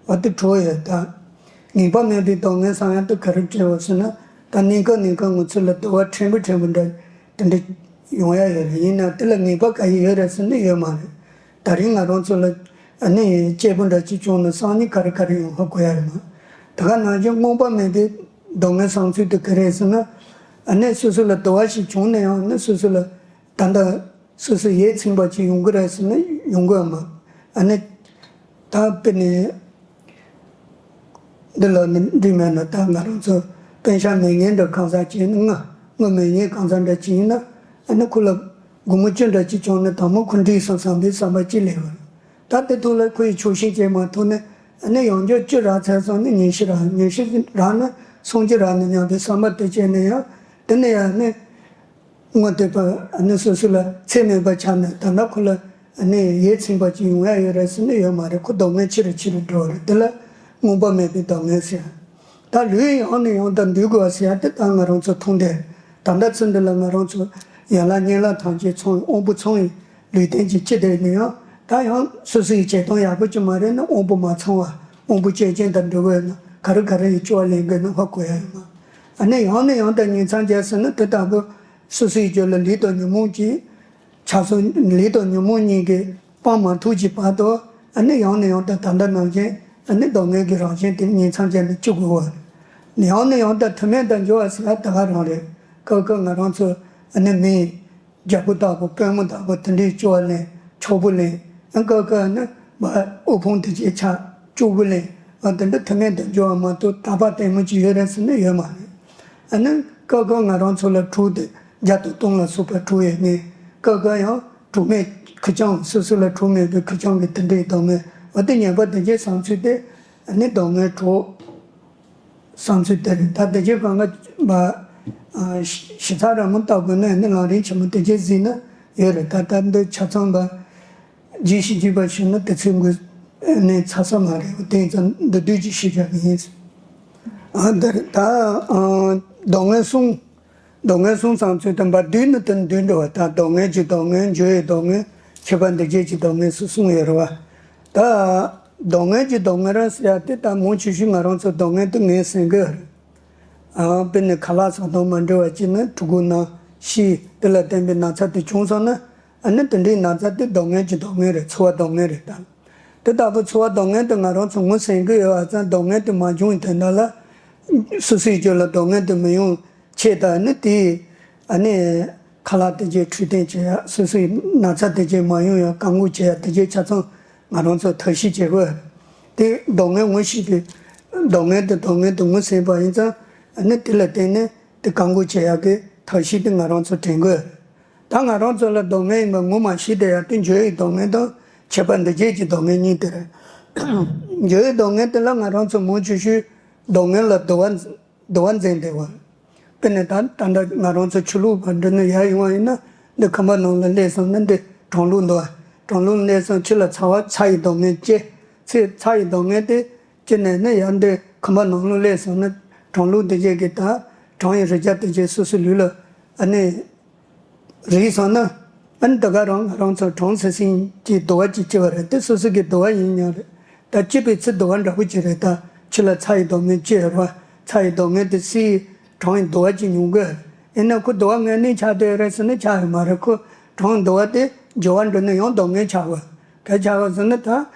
འོ་དེ་དྲུག་ཡོད་ད། ངེས་པ་མེད་པའི་སྡུག་བསྔལ་བསམ་ཡག་དེ་ག་རེ་བྱེད་པ་ཟེར་ན། ད་གནས་སྐབས་གནས་སྐབས་ང་ཚོ་ལ་དུ་བ་ཕྲན་བུ་ཕྲན་བུ་འདྲ་དེ་འདྲ་ཡོང་ཡག་ཡོད་རེད། ཡིན་ན་དེ་ལ་ངེས་པ་ག་ཡི་ཡོད་རེད་ཟེར་ན་ཡོད་མ་རེད། ད་རིང་ང་རང་ཚོ་ལ་ཨ་ནི་སྐྱེས་བུ་འདྲ་གཅིག་བྱུང་ན་སང་ཉིན་ག་རེ་ག་རེ་ཡོང་ཧ་གོ་ཡག་ཡོད་མ་རེད། ད་ག་ནང་བཞིན་རྨོངས་པ་མེད་པའི་སྡུག་བསྔལ་བསམ་ཚུལ་དེ་ག་རེ་ཟེར་ན། ཨ་ནི་སོ་སོ་ལ་དུ་བ་ཞིག་བྱུང་ན་ཡང་ཨ་ནི་སོ་སོ་ལ་ད་ལྟ་སོ་སོ་ཡིད་ཚིམ་པ་ཅིག་ཡོང་གི་རེད་ཟེར་ན་ཡོང་གི་ཡོད་མ་རེད། ཨ་ནི་ད་དཔེར་ན་འདི་ལ་ནི་འགྲིག་མེད་ན་ད་ང་རང་ཚོ་པེན་ཤག་མེད་མཁན་འདྲ་གང་ཟག་ཅིག་ཡིན་ན་ང་ང་མེད་མཁན་གང་ཟག་འདྲ་ཅིག་ཡིན་ན་ཨ་ནི་ཁོ་ལ་སྒོར་མོ་བཅུ་འདྲ་ཅིག་བྱུང་ན་དང་པོ་ཁོ་འགྲིག་སོང་བསམ་པའི་བསམ་པ་ཅིག་སླེབས་པ་རེད། ད་དེ་ཐོག་ལ་ཁོ་ཡི་ཆོག་ཤེས་བྱེད་མ་ཐུབ་ནས་ཨ་ནི་ཡང་བསྐྱར་བཅུ་རག་ཚར་སོང་ནས་ཉི་ཤུ་རག་ཉི་ཤུ་རག་ན་སུམ་ཅུ་རག་ནས་སྙམ་པའི་བསམ་པ་དེ་སྐྱེས་ནས་ཡང་དེ་ནས་ཡང་ནི་དངོས་དེ་པ་ཨ་ནི་སོ་སོ་ལ་ཚེགས་མེད་པ་ཆགས་ནས་ད་ལྟ་ཁོ་ལ་ཨ་ནི་ཡིད་ཚིམ་པ་ཅིག་ཡོང་ཡ་ཡོད་རེད་ཟེར་ནས་ཡོད་མ་རེད། ཁོ་སྡུག་བསྔལ་ཆེ་རུ་ཆེ་རུ་འགྲོ་བ་རེད། དེ་ལ་རྨོངས་པ་མེད་པའི་སྡུག་བསྔལ་ཟེར། ད་ལུས་ཡང་ནས་ཡང་དུ་འདུལ་དགོས་ཟེར་ཡ་དེ་ད་ང་རང་ཚོ་མཐོང་དེ་ད་ལྟ་ཚུན་འདི་ལ་ང་རང་ཚོ་ཡན་ལག་བསྙེན་ལ་ཐམས་ཅད་ཚང་དབང་པོ་ཚང་ཡི་ལུས་རྟེན་གྱི་སྤྱི་དེ་ནས་ཡང་ད་ཡང་སོ་སོ་ཡི་བྱེད་སྟངས་ཡག་པོ་ཅིག་མ་རེད་ན་དབང་པོ་མ་ཚང་བ་དབང་པོ་སྐྱེས་ཅན་དང་འགྲོ་བས་ན་ག་རེ་ག་རེ་ཡི་སྐྱོ་བ་ལེན་དགོས་ན་ཧ་གོ་ཡ་ཡོད་མ། ཨ་ནི་ཡང་ནས་ཡང་དུ་ཉིང་མཚམས་སྦྱར་ཟེར་ན་དེ་ལྟ་བུ་སོ་སོའི་རྒྱུད་ལ་ལུས་དང་ཉོན་མོངས་ཀྱི་ཆགས་སོགས་ལུས་དང་ཉོན་མོངས་གཉིས་ཀྱི་སྤང་མ་ཐུབ་ཀྱི་བར་དུ་ཨ་ནི་ཡང་ནས་ཡང་དུ་ད་ལྟ་ནང་བཞིན་ཨ་ནི་སྡུག་བསྔལ་གྱི་རང་བཞིན་དེ་ཉིང་མཚམས་སྦྱར་ནས་བཅུག་དགོས་པ་རེད། ཡང་ནས་ཡང་དུ་ཐུན་མིན་དུ་འཇུག་པ་ཟེར་ཡ་ད་ག་རང་རེད། སྐབས་སྐབས་ང་རང་ཚོ་ ཨ་ནི་མི་རྒྱལ་པོ་ལྟ་བུ་དཔོན་མོ་ལྟ་བུ་དེ་འདྲའི་སྐྱོ་བ་ལེན། ཕྱུག་པོ་ལེན། ཨ་ཀ་ཀ་ནི་མ་དབུལ་ཕོངས་དེ་ཅིག་ཆགས། སྐྱུག་པོ་ལེན། ཨ་དེ་འདྲ་ཐུག་ངན་དུ་འགྱུར་བ་མ་གཏོགས་དད་པ་ལྟད་མོ་ཅིག་ཡོད་རེད་ཟེར་ན་ཡོད་མ་རེད། ཨ་ནི་ཀ་ཀ་ང་རང་ཚོ་ལ་གྲོགས་དེ་བརྒྱ་དང་སྟོང་ལ་སོགས་པ་གྲོགས་ཡོད་ངེས། ཀ་ཀ་ཡང་གྲོགས་མེད་ཁུ་རྐྱང་སོ་སོ་ལ་གྲོགས་མེད་པའི་ཁུ་རྐྱང་གི་དེ་འདྲའི་སྡུག་བསྔལ། འོ་དེ་ངན་པ་དེ་ཅིག་བསམ་ཚུལ་དེ་ཨ་ནི་སྡུག་བསྔལ་གྲོགས། བསམ་ཚུལ་དེ་རེད། ད་དེ་རྗེས་གང་ག་བ་ཞིབ་ཚགས་རང་མོ་ལྟ་དགོས་ན་ནི་ལམ་རིམ་ཆེན་མོ་དེ་རྗེས་གཟིགས་ན་ཡོད་རེད། ད་ལྟ་འདི་ཆ་ཚང་བ་རྗེས་ཤིག་རྗེས་པ་ཞུ་ན་དེ་ཚོའི་འགོས་ནས་ཚ་ས་མ་རེད། དེ་ཡིན་ཙང་འདི་དུས་ཀྱི་ཤེས་བྱ་གི་ཡིན། ཨ་འདི་རེད། ད་ཨ་སྡུག་བསྔལ་གསུམ། སྡུག་བསྔལ་གསུམ་བསམ་ཚུལ་དང་བ་བསྡུས་ནི་དོན་བསྡུས་འགྲོ་བ། ད་སྡུག་བསྔལ་གྱི་སྡུག་བསྔལ། འགྱུར་བའི་སྡུག་བསྔལ། ཁྱབ་པ་འདུ་བྱེད་ཀྱི་སྡུག་བསྔལ་སུ་གསུངས་ཡོད་རེད་བ། ད་སྡུག་བསྔལ་གྱི་སྡུག་བསྔལ་རང་ཟེར་ཡ་དེ་ད་མང་ཆེ་ཤོས་ང་རང་ཚོ་སྡུག་བསྔལ་དེ་ངས་ཟིན་གི་ཡོད་རེད། ཨ་དཔེར་ན་ཁ་ལག་ཟ་སྟངས་མ་འདྲ་བ་ཅིག་ནི་ཕྲུ་གུ་ན་ཤི་དེ་ལ་བརྟེན་པའི་ན་ཚ་དེ་བྱུང་སོང་ན་ཨ་ནི་དེ་འདྲའི་ན་ཚ་དེ་སྡུག་བསྔལ་གྱི་སྡུག་བསྔལ་རེད། ཚོར་བ་སྡུག་བསྔལ་རེད་ད། དེ་ལྟ་བུ་ཚོར་བ་སྡུག་བསྔལ་དེ་ང་རང་ཚོ་ངོས་ཟིན་གི་ཡོད་པ་ཙང་སྡུག་བསྔལ་དེ་མ་བྱུང་བའི་དོན་དག་ལ་སོ་སོའི་རྒྱུད་ལ་སྡུག་བསྔལ་དེ་མི་ཡོང་ཆེད་དུ་ནི་དེ་ཨ་ནི་ཁ་ལག་དེ་ཅིག་འཕྲོད་བསྟེན་བྱེད་ཡ། སོ་སོའི་ན་ཚ་དེ་ཅིག་མ་ཡོང་ཡ་བཀག་འགོག་བྱེད་ཡ། དེ་ཅིག་ཆ་ཚང་ང་རང་ཚོ་ཐབས་ཤེས་བྱེད་དགོས། དེ་སྡུག་བསྔལ་ངོ་ཤེས་པའི་སྡུག་བསྔལ་དེ་སྡུག་བསྔལ་དེ་ངོས་ཟིན་པ་ཡིན་ཙང་ཨ་ནི་དེ་ལ་བརྟེན་ནས་དེ་བཀག་འགོག་བྱེད་ཡ་གི་ཐབས་ཤེས་དེ་ང་རང་ཚོ་དྲན་དགོས། ད་ང་རང་ཚོ་ལ་སྡུག་བསྔལ་ཡིན་པ་ངོ་མ་ཤེས་བསྡད་ཡ་དེ་འགྱུར་བའི་སྡུག་བསྔལ་དང་ཁྱབ་པ་འདུ་བྱེད་ཀྱི་སྡུག་བསྔལ་གཉིས་དེ་རེད། འགྱུར་བའི་སྡུག་བསྔལ་དེ་ལ་ང་རང་ཚོ་མང་ཆེ་ཤོས་སྡུག་བསྔལ་ལ་དུ་བ་དུ་བ་འཛིན་བསྡད་པ། དཔེར་ན་ད་ད་ལྟ་ང་རང་ཚོ་ཆུ་ལོག་པ་འདྲ་ནས་ཡར་ཡོང་བ་ཡིན་ན་འདི་ཁང་པ་ནང་ལ་སླེབས་སོང་ན་འདི་གྲང་རླུང་འདུག་བ། གྲང་རླུང་སླེབས་སོང་ཕྱི་ལ་ཚ་བ་ཚ་ཡི་སྡུག་བསྔལ་སྐྱེ། ཚེ་ཚ་ཡི་སྡུག་བསྔལ་དེ་སྐྱེ་ནས་ནི་ཡར་འདི་ཁང་པ་ནང་ལ་སླེབས་སོང་ན་གྲང་རླུང་དེ་བྱེད་ཀྱི་ད་གྲང་ཡི་རི་རྒྱ་དེ་བྱེད་སོ་སོའི་ལུས་ལ་ཨ་ནི། རེད་སོང་ན། ཨ་ནི་ད་ག་རང་ང་རང་ཚོ་གྲང་སིང་སིང་གི་དུ་བ་ཅིག་སྐྱེ་བ་རེད། དེ་སོ་སོ་གི་དུ་བ་ཡིན་ཡང་རེད། ད་སྐྱེ་བའི་ཚེ་དུ་བ་འདྲ་པོ་ཅིག་རེད། ད་ཕྱི་ལ་ཚ་ཡི་སྡུག་བསྔལ་སྐྱེ་ཡོད་རེད་བ། ཚ་ཡི་སྡུག་བསྔལ་དེ་སིའི་གྲང་ཡི་དུ་བ་ཅིག་མྱོང་གི་ཡོད་རེད། ཡིན་ན་ཁོ་དུ་བ་དངོས་གནས་ཆགས་བསྡད་ཡོད་རེད་ཟེར་ན་ཆགས་ཡོད་མ་རེད། ཁོ་གྲང་དུ་བ་དེ་འགྱུར་བ་འགྲོ་ན་ཡང་སྡུག་བསྔལ་ཆགས་དགོས། ག་ཆགས་དགོས་ཟེར་ན་ད་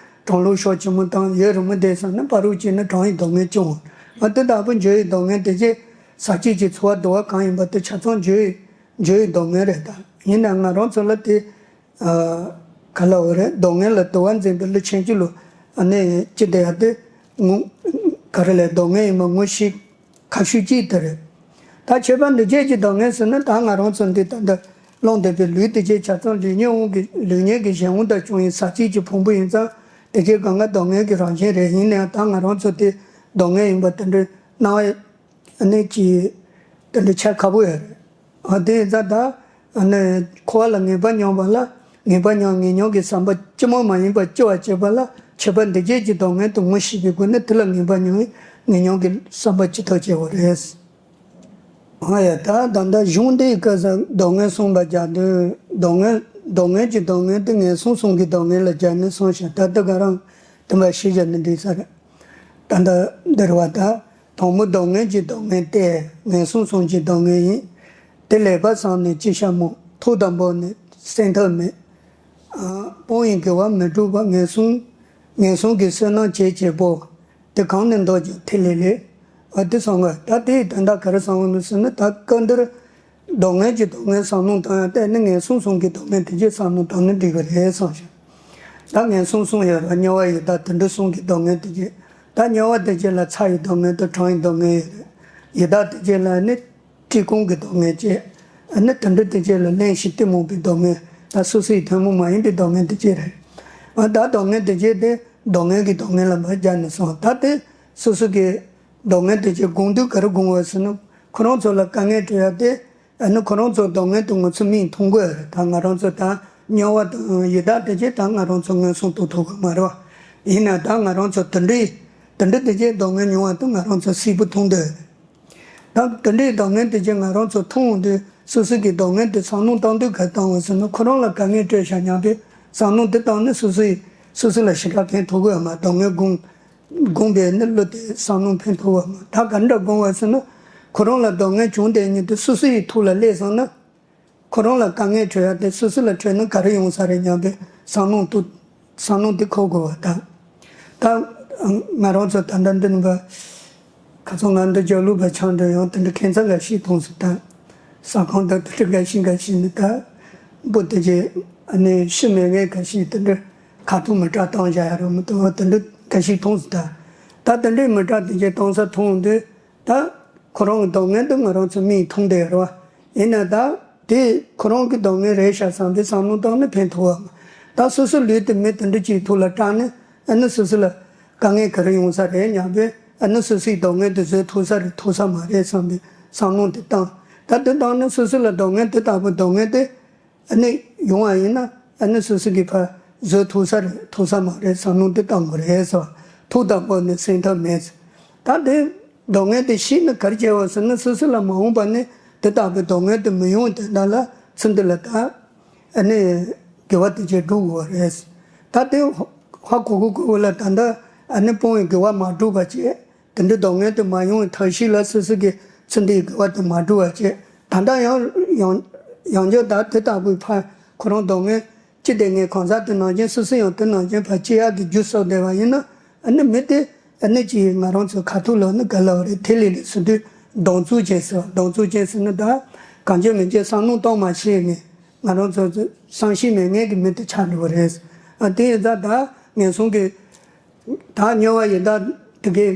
གྲང་རླུང་ཤུགས་ཆེན་མོ་དང་ཡུན་རིང་མོ་བསྡད་སོང་ན་ཕ་རོལ་ཕྱིན་ན་གྲང་ཡི་སྡུག་བསྔལ་སྐྱེ་འོང་། ཨ་དེ་ལྟ་བུ་འགྱུར་ཡི་སྡུག་བསྔལ་དེ་ཅི་ཟག་བཅས་ཀྱི་ཚོར་བ་དུ་བ་གང་ཡིན་པ་དེ་ཆ་ཚང་འགྱུར་ཡི་འགྱུར་ཡི་སྡུག་བསྔལ་རེད་ད། ཡིན་ན་ང་རང་ཚོ་ལ་དེ་ཨ་ག་ལ་འོ་རེད། སྡུག་བསྔལ་ལ་དུ་བ་འཛིན་པའི་ལུས་ཆེན་གཅིག་ལུ་ཨ་ནི་ཅི་བསྡད་ཡ་དེ་ངུ་ག་རེ་ལས་སྡུག་བསྔལ་ཡིན་པ་ངོ་ཤེས་ཁ་ཤུགས་གཅིག་དེ་རེད། ད་ཁྱད་པར་འདུ་བྱེད་ཀྱི་སྡུག་བསྔལ་ཟེར་ན་ད་ང་རང་ཚོ་འདི་ད་ལྟ་སློང་བསྡད་པའི་ལུས་དེ་བྱས་ཆ་ཚང་ལུས་ཉེས་དབང་གི་ལུས་ཉེས་ཀྱི་གཞན་དབང་དུ་བྱུང་བའི་ཟག་བཅས་ཀྱི་ཕུང་པོ་ཡིན་ཙང་དེ་བྱས་གང་ག་སྡུག་བསྔལ་གྱི་རང་བཞིན་རེད། ཡིན་ནའང་ད་ང་རང་ཚོ་དེ་སྡུག་བསྔལ་ཡིན་པ་དེ་འདྲའི་སྣང་བ་ནི་ཀྱི་དེ་འདྲའི་ཆ་ཁ་པོ་ཡོད་རེད། ཨ་དེ་ཡིན་ཙང་ད་ཨ་ནི་འཁོར་བ་ལ་ངེས་པ་མྱོང་བ་ལ་ངེས་པ་མྱོང་ངེས་མྱོང་གི་བསམ་པ་ཅི་མོ་མ་ཡིན་པ་སྐྱེ་བ་བྱེད་པ་ལ་ཁྱད་པར་འདུ་བྱེད་ཀྱི་སྡུག་བསྔལ་དུ་ངོ་ཤེས་པའི་སྒོ་ནས་དེ་ལ་ངེས་པ་མྱོང་བའི་ངེས་མྱོང་གི་བསམ་པ་ཅི་ཐུབ་སྐྱེ་བ་རེད། ཨ་ཡ་ད་ད་ལྟ་གཞུང་འདིའི་སྐབས་སུ་སྡུག་བསྔལ་གསུངས་པ་རྒྱག་དུས་སྡུག་བསྔལ་སྡུག་བསྔལ་གྱི་སྡུག་བསྔལ་དེ་ངན་སོང་གསུམ་གྱི་སྡུག་བསྔལ་ལ་སྦྱར་ནས་གསུངས་ཤིང་ད་ལྟ་ག་རང་དེ་འབའ་ཤེས་བྱ་ནི་འགྲིག་ས་རེད། ད་ལྟ་འདིར་བ་ད། དང་པོ་སྡུག་བསྔལ་གྱི་སྡུག་བསྔལ་ཏེ། ངན་སོང་གསུམ་གྱི་སྡུག་བསྔལ་ཡིན། དེ་ལེགས་པར་བསམས་ནས་ཅི་བྱ་སྨོ། ཐོག་དང་པོ་ནི་སེམས་ཐག་མེད། ཨ་སྤོང་བའི་དགེ་བ་མི་བསྒྲུབ་པ། ངན་སོང་ངན་སོང་གི་བསོད་ནམས་བྱེད་བྱེད་པོ། དེ་གང་ནས་འདོད་ཀྱང་ཐིག་ལེ་ལས། ཨ་དེ་གསུང་གི་ད་དེའི་དོན་དག་ག་རེ་གསུང་གི་ནུས་ཟེར་ན་ད་སྐབས་འདིར། སྡུག་བསྔལ་གྱི་སྡུག་བསྔལ་བསམ་བློ་བཏང་ཡང་ཏེ་ནི་ངན་སོང་གསུམ་གྱི་སྡུག་བསྔལ་དེ་རྗེས་བསམ་བློ་བཏང་ནི་འགྲིག་གི་རེད་གསུངས་ཤིང་། ད་ངན་སོང་གསུམ་ཡོད་ར་དམྱལ་བ་ཡི་དྭགས་དུད་འགྲོ་གསུམ་གྱི་སྡུག་བསྔལ་དེ་རྗེས། ད་དམྱལ་བ་དེ་རྗེས་ལ་ཚ་ཡི་སྡུག་བསྔལ་དང་གྲང་ཡི་སྡུག་བསྔལ་ཡོད་རེད། ཡི་དྭགས་དེ་རྗེས་ལ་ནི་བཀྲེས་སྐོམ་གྱི་སྡུག་བསྔལ་བཅས། ཨ་ནི་དུད་འགྲོ་དེ་རྗེས་ལ་གླེན་ཞིང་གཏི་མུག་པའི་སྡུག་བསྔལ། ད་སོ་སོའི་ཐུན་མོང་མ་ཡིན་པའི་སྡུག་བསྔལ་དེ་རྗེས་རེད། ཨ་ད་སྡུག་བསྔལ་དེ་རྗེས་དེ་སྡུག་བསྔལ་གྱི་སྡུག་བསྔལ་ལ་མར་སྦྱར་ནས་སོང་ད་དེ་སོ་སོ་གི་སྡུག་བསྔལ་དེ་རྗེས་སྒོམ་དུས་ག་རེ་སྒོམ་དགོས་ཟེར་ན་ཁོ་རང་ཚོ་ལ་དཀའ་ངལ་སྤྲད་ཡ་དེ། ཨ་ནི་ཁོ་རང་ཚོ་སྡུག་བསྔལ་དེ་ང་ཚོ་མིག་མཐོང་གི་ཡོད་རེད། ད་ང་རང་ཚོ་ད་དམྱལ་བ་དང་ཡི་དྭགས་དེ་རྗེས་ད་ང་རང་ཚོ་ངན་སོང་དུ་ཐུག་གི་མ་རེད་བ། ཡིན་ན་ད་ང་རང་ཚོ་དུད་འགྲོའི་དུད་འགྲོ་དེ་རྗེས་སྡུག་བསྔལ་མྱོང་བ་དེ་ང་རང་ཚོ་སིལ་བུ་མཐོང་འདོད་རེད། ད་དུད་འགྲོའི་སྡུག་བསྔལ་དེ་རྗེས་ང་རང་ཚོ་མཐོང་འོང་དུས་སོ་སོ་གི་སྡུག་བསྔལ་དེ་བསམ་བློ་བཏང་དུས་ག་བཏང་བ་ཟེར་ན་ཁོ་རང་ལ་དཀའ་ངལ་སྤྲད་བཞག་སྙམ་པའི་བསམ་བློ་དེ་བཏང་ནས་སོ་སོའི་སོ་སོ་ལ་ཞེ་དྲག་ཕན་ཐོགས་གི་ཡོད་མ་སྡུག་བསྔལ་སྒོམ། སྒོམ་པས་ནི་བློ་དེ་བསམ་བློ་ཕན་ཐོགས་པ་མ་ད་ག་འདྲ་སྒོམ་པ་ཟེར་ན། ཁོ་རང་ལ་སྡུག་བསྔལ་བྱུང་དེ་ཉིད་དུ་སོ་སོ་ཡི་ཐུགས་ལ་སླེབས་སོང་ན། ཁོ་རང་ལ་དཀའ་ངལ་འཕྲད་ཡ་དེ་སོ་སོ་ལ་འཕྲད་ན་ག་རེ་ཡོང་ས་རེད་སྙམ་པའི་བསམ་བློ་དུ་བསམ་བློ་དེ་འཁོར་དགོས་པ་དང་། ད་ང་རང་ཚོ་ད་ལྟ་འདི་ནི་བ་ཁ་སང་ང་འདི་རྒྱབ་ལུགས་པ་ཆང་འདྲ་ཡང་དེ་འདྲ་ཁྱད་མཚར་འགའ་ཤས་མཐོང་སོང་ད། ཟ་ཁང་དང་དེ་འདྲ་འགའ་ཞིག་འགའ་ཞིག་ནི་ད་འབུ་དེ་ཅི་ཨ་ནི་ཤི་མེད་མཁན་འགའ་ཞིག་དེ་འདྲ་ཁ་ཐུག་མི་སྐྲག་བཏང་བཞག་ཡ་རོ་མི་འདུག་དེ་འདྲ་འགའ་ཞིག་མཐོང་སོང་། ད་ད་དེ་འདྲའི་མི་སྐྲག་དེ་ཅི་བཏང་ས་མཐོང་དུས། ད་ཁོ་རང་གི་སྡུག་བསྔལ་དེ་ང་རང་ཚོ་མིག་མཐོང་བསྡད་ཡོད་རེད་བ། ཡིན་ན་ད་དེ་ཁོ་རང་གི་སྡུག་བསྔལ་རེད་ཤག་བསམ་སྟེ་བསམ་བློ་བཏང་ན་ཕན་ཐོགས་བ། ད་སོ་སོའི་ལུས་དེ་མི་དེ་འདྲ་ཅིག་ཐོག་ལ་སྐྲག་ནས་ཨ་ནི་སོ་སོ་ལ་དཀའ་ངལ་ག་རེ་ཡོང་ས་རེད་སྙམ་པས། ཨ་ནི་སོ་སོའི་སྡུག་བསྔལ་དེ་བཟོད་ཐུབ་ས་རེད་ཐུབ་ས་མ་རེད་བསམ་པའི་བསམ་བློ་དེ་བཏང་། ད་དེ་བཏང་ནས་སོ་སོ་ལ་སྡུག་བསྔལ་དེ་ལྟ་བུ་སྡུག་བསྔལ་དེ། ཨ་ནི་ཡོང་བ་ཡིན་ན་ཨ་ནི་སོ་སོ་གི་ཕར་བཟོད་ཐུབ་ས་རེད་ཐུབ་ས་མ་རེད་བསམ་བློ་འདི་བཏང་དགོས་རེད་ཟེར་བ། ཐུགས་དང་པོ་ནི་སེམས་ཐག་མེད། ད་དེ་སྡུག་བསྔལ་དེ་ཤེས་ན་ག་རེ་བྱེད་དགོས་ཟེར་ན་སོ་སོ་ལ་མ་འོངས་པ་ནི་དེ་ལྟ་བུའི་སྡུག་བསྔལ་དེ་མི་ཡོང་དེ་འདྲ་ལ་ཚུལ་འདི་ལ་ད་ཨ་ནི་དགེ་བ་དེ་ཅིག་སྒྲུབ་དགོས་རེད། ད་དེ་ཧ་གོ་གོ་གོ་ལ་ད་ལྟ་ཨ་ནི་སྤོང་བའི་དགེ་བ་མ་སྒྲུབ་པ་བྱས། དེ་འདྲའི་སྡུག་བསྔལ་དེ་མ་ཡོང་བའི་ཐབས་ཤེས་ལ་སོ་སོ་གི་ཚེ་འདིའི་དགེ་བ་དེ་མ་སྒྲུབ་པ་བྱས། ད་ལྟ་ཡང་ཡང་ཡང་བསྐྱར་ད་དེ་ལྟ་བུའི་ཕར་ཁོ་རང་སྡུག་བསྔལ་ཅི་སྟེ་ངས་གང་ཟག་དེ་ནང་བཞིན་སོ་སོ་ཡང་དེ་ནང་བཞིན་ཕར་སྐྱེ་ཡག་གི་རྒྱུ་བསགས་བསྡད་པ་ཡིན་ན་ཨ་ནི་མི་དེ་ཨ་ནི་ཅིག་ང་རང་ཚོའི་ཁ་ཐུག་ལ་ནི་ག་ལ་བ་རེད་དེ་ལས་ལས་སུ་དུས་གདོང་བཙུགས་བྱས་ཟེར་བ་གདོང་བཙུགས་བྱས་ཟེར་ན་ད་གང་བྱས་མི་བྱས་བསམ་བློ་གཏོང་མ་ཤེས་ངས་ང་རང་ཚོ་བསམ་ཤེས་མེད་མཁན་གྱི་མི་དེ་ཆགས་འགྲོ་བ་རེད། ཨ་དེ་ཡིན་ཙང་ད་ངན་སོང་གི་ད་ཉེ་བ་ཡི་དྭགས་དེ་གའི་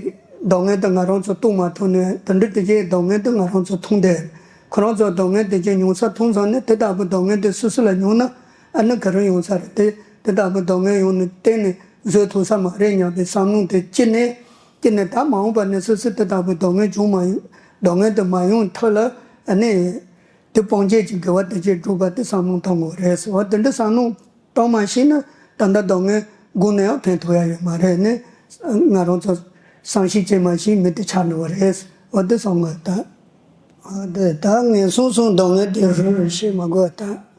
སྡུག་བསྔལ་དེ་ང་རང་ཚོ་རྟོགས་མ་ཐུབ་ནས་དེ་འདྲ་དེ་གའི་སྡུག་བསྔལ་དེ་ང་རང་ཚོ་མཐོང་བསྡད། ཁོ་རང་ཚོ་སྡུག་བསྔལ་དེ་གའི་མྱོང་ས་མཐོང་ཙང་ནས་དེ་ལྟ་བུ་སྡུག་བསྔལ་དེ་སོ་སོ་ལ་མྱོང་ན་ཨ་ནི་ག་རེ་ཡོང་ས་རེད་དེ་དེ་ལྟ་བུ་སྡུག་བསྔལ་ཡོང་ནས་གཏན་ནས་བཟོད་ཐུབ་ས་མ་རེད་སྙམ་པའི་བསམ་བློ་དེ་སྐྱེས་ནས་སྐྱེས་ནས་ད་མ་འོངས་པ་ནས་སོ་སོ་དེ་ལྟ་བུ་སྡུག་བསྔལ་བྱུང་མ་ཡོང་སྡུག་བསྔལ་དེ་མ་ཡོང་ཐབས་ལ་ཨ་ནི་དེ་སྤོང་བྱེད་ཀྱི་དགེ་བ་དེ་གའི་སྒྲུབ་པ་དེ་བསམ་བློ་གཏོང་དགོས་རེད་ཟེར་བ་དེ་འདྲ་བསམ་བློ། གཏོང་མ་ཤེས་ན་ད་ལྟ་སྡུག་བསྔལ་སྒོ་ནས་ཡང་ཕན་ཐོགས་ཡ་ཡོད་མ་རེད་ནི། ང་རང་ཚོ་བསམ་ཤེས་བྱེད་མ་ཤེས་མི་དེ་ཆགས་འགྲོ་བ་རེད། འོ་དེ་སོང་ངོ་ད། འོ་དེ་ད་ངན་སོང་གསུམ་སྡུག་བསྔལ་དེ་རུ་རུ་ཤེས་མ་དགོས་ད།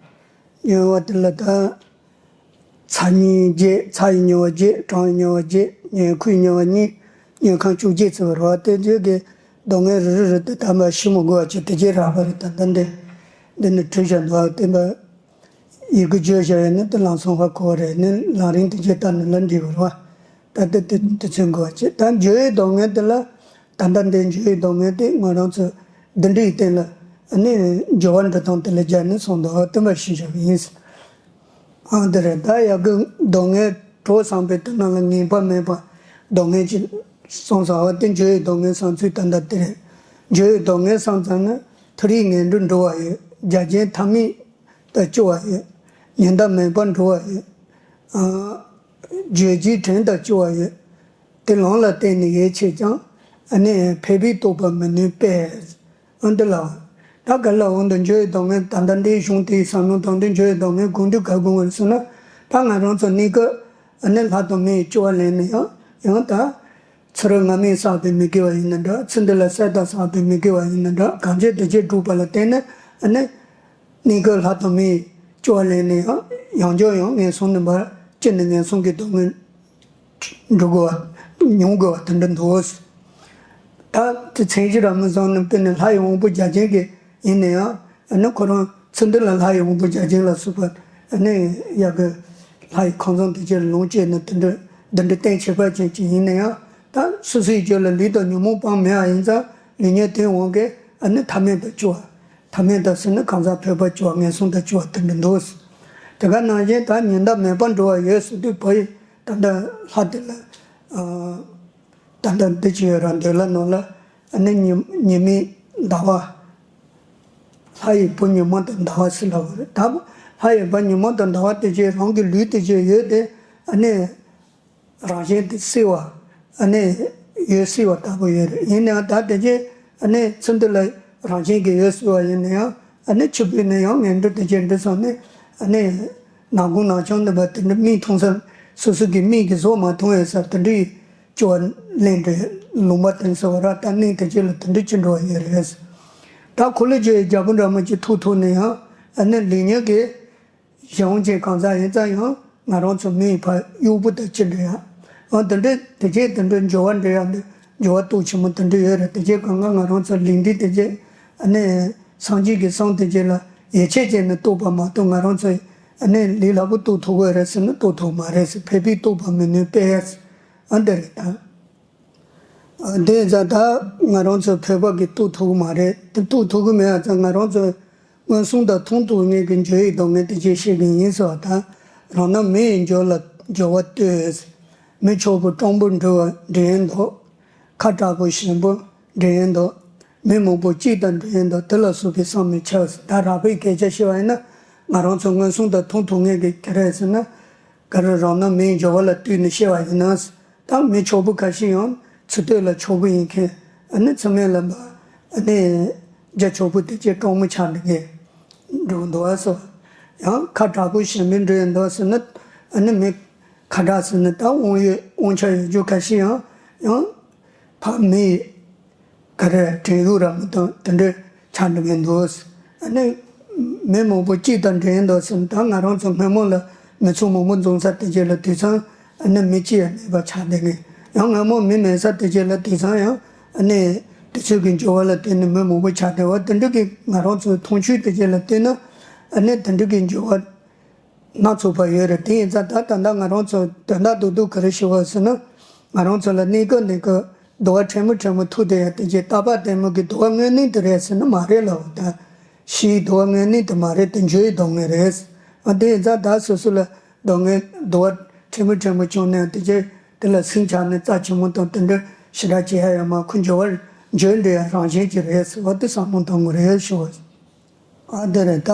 ཉོན་བ་དེ་ལ་ད། ཚ་ཉེན་བརྒྱད་ཚ་ཡི་ཉེན་བ་བརྒྱད་གྲང་ཡི་ཉེན་བ་བརྒྱད་ཉེན་ཁུའི་ཉེན་བ་གཉིས་ཉེན་ཁ་བཅུ་བརྒྱད་ཚོ་རུ་བ་དེ་བརྒྱད་ཀྱི་སྡུག་བསྔལ་རུ་རུ་རུ་དེ་ད་མ་ཤི་མ་དགོས་བ་ཅིག་དེ་རྒྱས་རག་པ་རེད་ད་ད་འདི་འདི་ནི་བྲིས་བཞག་འདུག་བ་དེ་འབའ། ཡི་གེ་བརྗོད་བཞག་ཡོད་ན་དེ་ལམ་སང་ཧ་གོ་བ་རེད་ནི་ལམ་རིམ་དེ་རྗེས་ལྟར་ནི་ལ་འགྲིག་བར་བ། ད་ལྟ་དེ་དེ་ཚོའི་འགོ་བ་བྱེད་ད་འགྱུར་བའི་སྡུག་བསྔལ་དེ་ལ་ད་ལྟ་འདི་འགྱུར་བའི་སྡུག་བསྔལ་དེ་ང་རང་ཚོ་འདི་འདྲའི་སྟེང་ལ་ནི་འགྱུར་བ་འགྲོ་སྟངས་དེ་ལ་སྦྱར་ནས་སོང་འདུག་བ་དེ་འབའ་ཞུས་བཞག་གི་ཡིན། ཨང་དེ་རེད་ད་ཡ་གི་སྡུག་བསྔལ་གྲོགས་བསམ་པའི་དོན་ལ་ངེས་པ་མེད་པ་སྡུག་བསྔལ་གྱི་སོང་ཟ་བ་དེ་འགྱུར་བའི་སྡུག་བསྔལ་བསམ་ཚུལ་ད་ལྟ་དེ་རེད། འགྱུར་བའི་སྡུག་བསྔལ་བསམ་ཙམ་ན་མཐོ་རིས་ངན་འགྲོ་འགྲོ་བ་ཡོད་རྒྱ་ཆེན་ཐ་མི། དང་སྐྱོ་བ་ཡོད། ཉི་ཟླ་མེད་པར་འགྲོ་བ་ཡོད། ཨ། བརྗོད་བྱའི་དྲན་དང་སྐྱོ་བ་ཡོད། དེ་ལོངས་ལ་བརྟེན་ནས་ཡིད་ཆེས་ཀྱང་། ཨ་ནི་ཕལ་པའི་རྟོགས་པ་མི་ནུས་པས། ཨ་འདི་ལའོ། ད་ག་ལའོ་འདི་འགྱུར་བའི་སྡུག་བསྔལ་ད་ལྟ་འདིའི་གཞུང་དེའི་བསམ་བློ་དང་འདི་འགྱུར་བའི་སྡུག་བསྔལ་གང་དུས་ག་དགོངས་པར་སོང་ན། ད་ང་རང་ཚོ་གནས་སྐབས་ཨ་ནི་ལྷ་དང་མིའི་སྐྱོ་བ་ལེན་ནས་ཡང་ཡང་ད། ཚུ་རོལ་སྔ་མས་བསགས་པའི་མི་དགེ་བ་ཡིན་ན་འདྲ་ཚུ་འདི་ལ་གསེར་དང་བསགས་པའི་མི་དགེ་བ་ཡིན་ན་འདྲ་གང་བྱས་དེ་བྱས་སྒྲུབ་པ་ལ་བརྟེན་ནས་ཨ་ནི། གནས་སྐབས་ལྷ་དང་མིའི་སྐྱོ་བ་ལེན་ནས་ཡང་ཡང་བསྐྱར་ཡང་ངན་སོང་ནི་འབར་ཅི་ནས་ངན་སོང་གི་སྡུག་བསྔལ་འགྲོ་དགོས་པ་མྱོང་དགོས་པ་དེ་འདྲ་འདུག་ད་དེ་མཚན་གཞི་རང་མི་བཟང་ནི་དཔེར་ན་ལྷ་ཡི་དབང་པོ་བརྒྱ་བྱིན་གྱི་ཡིན་ན་ཡང་ཨ་ནི་ཁོ་རང་ཚུར་འདི་ལ་ལྷ་ཡི་དབང་པོ་བརྒྱ་བྱིན་ལ་སོགས་པ་ཨ་ནི་ཡ་གི་ལྷ་ཡི་ཁང་བཟང་དེ་ཅིག་ལོངས་སྤྱད་ནི་དེ་འདྲ་འདི་འདྲ་གཏན་ཁྱད་པར་ཅན་ཅིག་ཡིན་ན་ཡང་ད་སོ་སོའི་རྒྱུད་ལ་ལུས་དང་ཉོན་མོངས་སྤངས་མེད་པ་ཡིན་ཙང་ལུས་ཉོན་དེའི་དབང་གིས་ཨ་ནི་ཐ་མལ་དུ་སྐྱེ་བ། ཐ་མལ་དུ་སྐྱེ་ནི་གང་ཟག་ཕལ་པ་སྐྱེ་བ་ངན་སོང་དུ་སྐྱེ་བ་དེ་འདྲ་འདུག་དེ་ག་ནང་བཞིན་ད་ཉི་ཟླ་མེད་པར་འགྲོ་བ་ཡོད་ཟེར་དུས་བོད་ཡིག་ད་ལྟ་ལྷ་དེ་ལ། ད་ལྟ་འདི་ཅི་ཡོད་ར་འདོད་ལ་ནོར་ལ་ཨ་ནི་ཉི་ཉི་མའི་ཟླ་བ། ལྷ་ཡི་བུ་ཉི་མ་དང་ཟླ་བ་ཟེར་ལ་བ་རེད་ད། ལྷ་ཡི་བུ་ཉི་མ་དང་ཟླ་བ་དེ་ཅི་རང་གི་ལུས་དེ་ཅི་ཡོད་དེ་ཨ་ནི། རང་བཞིན་དེ་སྲིད་པ། ཨ་ནི་ཡོད་སྲིད་པ་ལྟ་བུ་ཡོད་རེད། ཡིན་ནའང་ད་དེ་རྗེས་ཨ་ནི་ཚུར་འདི་ལ་རང་བཞིན་གྱིས་ཡོད་སྲིད་པ་ཡིན་ན་ཡང་ཨ་ནི་ཕྱི་པོས་ནི་ཡང་ངན་འགྲོ་དེ་རྗེས་འདི་སོང་ནས་ཨ་ནི་ནག་ཁུང་ནག་ཆུང་འདི་པ་དེ་འདྲ་མིག་མཐོང་ས་སོ་སོ་གི་མིག་གིས་བཟོ་མ་མཐོང་ཡོད་ས་དེ་འདྲའི་སྐྱོ་བ་ལེན་འདྲ་ལུང་པ་དེ་ཚོ་བ་ར་ད་གནས་དེ་རྗེས་ལ་དེ་འདྲ་ཅི་འགྲོ་བ་ཡོད་རེད། ད་འཁོར་ལོས་སྒྱུར་བའི་རྒྱལ་པོ་འདྲ་མོ་ཅིག་ཐུག་ཐུག་ནས་ཡང་ཨ་ནི་ལུས་ཉོན་གྱི། གཞན་དབང་ཅན་གང་ཟག་ཡིན་ཙང་ཡང་ང་རང་ཚོ་མིའི་ཕ་གཡོག་པོ་དང་ཅི་འདྲ་ཡང་། འོ་དེ་འདྲའི་དེ་རྗེས་དེ་འདྲའི་འགྱུར་བ་འདྲ་ཡང་འདི་འགྱུར་བ་སྟོབས་ཆེན་མོ་དེ་འདྲ་ཡོད་རེད། དེ་རྗེས་གང་ག་ང་རང་ཚོ་ལུས་འདི་དེ་རྗེས་ཨ་ནི་སངས་རྒྱས་ཀྱི་གསུང་དེ་རྗེས་ལ་ཡིད་ཆེས་བྱས་ནས་རྟོགས་པ་མ་གཏོགས་ང་རང་ཚོ་ཨ་ནི་ལུས་སླ་པོ་རྟོགས་ཐུབ་ཀྱི་རེད་ཟེར་ན་རྟོགས་ཐུབ་མ་རེད་ཟེར། ཕལ་པའི་རྟོགས་པ་མི་ནུས་པས་ཨ་འདི་རེད་ད། ཨ། དེ་ཙང་ད་ང་རང་ཚོ་བོད་པ་གིས་རྟོགས་ཐུབ་ཀྱི་མ་རེད། དེ་རྟོགས་ཐུབ་ཀྱི་མེད་པ་ཙང་ང་རང་ཚོ་མངོན་སུམ་དང་མཐོང་ཐུབ་མཁན་གྱི་འགྱུར་བའི་སྡུག་བསྔལ་དེ་ཅིག་བཤད་ཀྱི་ཡིན་ཟེར་བ་དང་། རང་སྣང་མི་ཡི་འགྱུར་ལ་འགྱུར་བ་ལྟོས། མི་ཕྱུག་པོ་སྤྲང་པོ་འབྲི་བ་འདྲ་ཡིན་འདུག་ཁ་དྲག་པོ་ཞན་པོ་འདྲ་ཡིན་འདུག་མི་མང་པོ་གཅིག་དང་འདྲ་ཡིན་འདུག་དེ་ལ་སོགས་པའི་བསམ་མི་ཁྱབ། ད་རགས་པའི་སྐད་ཆ་བཤད་པ་ཡིན་ན། ང་རང་ཚོ་མངོན་སུམ་དང་མཐོང་ཐུབ་མཁན་གྱི་ག་རེ་ཟེར་ན། ག་རེ། རང་སྣང་མི་ཡི་འགྱུར་བ་ལ་ལྟོས་ནས་བཤད་པ་ཡིན་ན། ད་མི་ཕྱུག་པོ་ཁ་ཤས་ཡང་ཚུར་ལྟོས་ལ་ཕྱུག་པོ་ཡིན་མཁན། ཨ་ནི་ཚུར་མིན་ལ་མ། ཨ་ནི་རྒྱ་ཕྱུག་པོ་དེ་ཅིག་སྤྲང་མོ་ཆགས་འགྲོ་མཁན་འགྲོ་འདུག་ཨ་སོ། ཡང་ཁ་དྲག་པོ་ཞན་པོ་འདྲ་ཡིན་འདུག་ཟེར་ན། ཨ་ནི་མི་ཁ་དྲག་ཟེར་ན་ད་དབང་ཡོད་དབང་ཆ་ཡོད་རྒྱུ་ཁ་ཤས་ཡང་ཡང་ཕ་མི་ག་རེ། བྲན་གཡོག་ར་མི་དང་དེ་འདྲ་ཆགས་འགྲོ་མཁན་འདུག་ཨ་ནི་མི་མང་པོ་གཅིག་དང་འདྲ་ཡིན་འདུག་ཟེར་ན། ད་ང་རང་ཚོ་སྔོན་མ་ལ་མི་ཚང་མང་པོ་འཛོམས་ས་དེ་ཅིག་ལ་དུས་ཚང་ཨ་ནི་མི་གཅིག་ཡང་མེད་པ་ཆགས་བསྡད་མཁན། ཡང་སྔོན་མ་མི་མེད་ས་དེ་ཅིག་ལ་དུས་ཚང་ཡང་ཨ་ནི་དུས་ཚོད་ཀྱི་འགྱུར་བ་ལ་བརྟེན་ནས་མི་མང་པོ་ཆགས་བསྡད་པ་དེ་འདྲ་གི་ང་རང་ཚོའི་མཐོང་ཆོས་དེ་ཅིག་ལ་བལྟས་ན། ཨ་ནི་དེ་འདྲ་གི་འགྱུར་བ་སྣ་ཚོགས་པ་ཡོད་རེད། དེ་ཡིན་ཙང་ད་ད་ལྟ་ང་རང་ཚོ་དོན་དག་རྡོག་རྡོག་ག་རེ་ཞུ་བ་ཟེར་ན། ང་རང་ཚོ་ལ་གནས་སྐབས་གནས་སྐབས་སྡུག་བ་ཕྲ་མོ་ཕྲ་མོ་ཐུག་བསྡད་ཡ་དེ་ཅིག་རྟག་པ་ལྟད་མོ་གི་སྡུག་བ་དངོས་གནས་དེ་རེད་ཟེར་ན་མ་རེད་ལབ། ད་ཕྱིའི་སྡུག་བ་དངོས་གནས་དེ་མ་རེད། དེ་འགྱུར་བའི་སྡུག་བསྔལ་རེད། ཨ། དེ་ཡིན་ཙང་ད་སོ་སོ་ལ་སྡུག་བསྔལ་སྡུག་བ་ཕྲ་མོ་ཕྲ་མོ་བྱུང་ནས་དེ་ཅིག་དེ་ལ་སེམས་ཆགས་ནས་རྩ་ཆེན་མོ་དང་དེ་འདྲ་ཞེ་དྲག་བྱེད་ཡ་ཡོད་མ། ཁོ་འགྱུར་བ་འགྱུར་འགྲོ་ཡ་རང་བཞིན་གྱིས་རེད་ཟེར་བ་དེ་བསམ་བློ་གཏོང་དགོས་རེད་ཞུ་བ། ཨ། དེ་རེད། ད་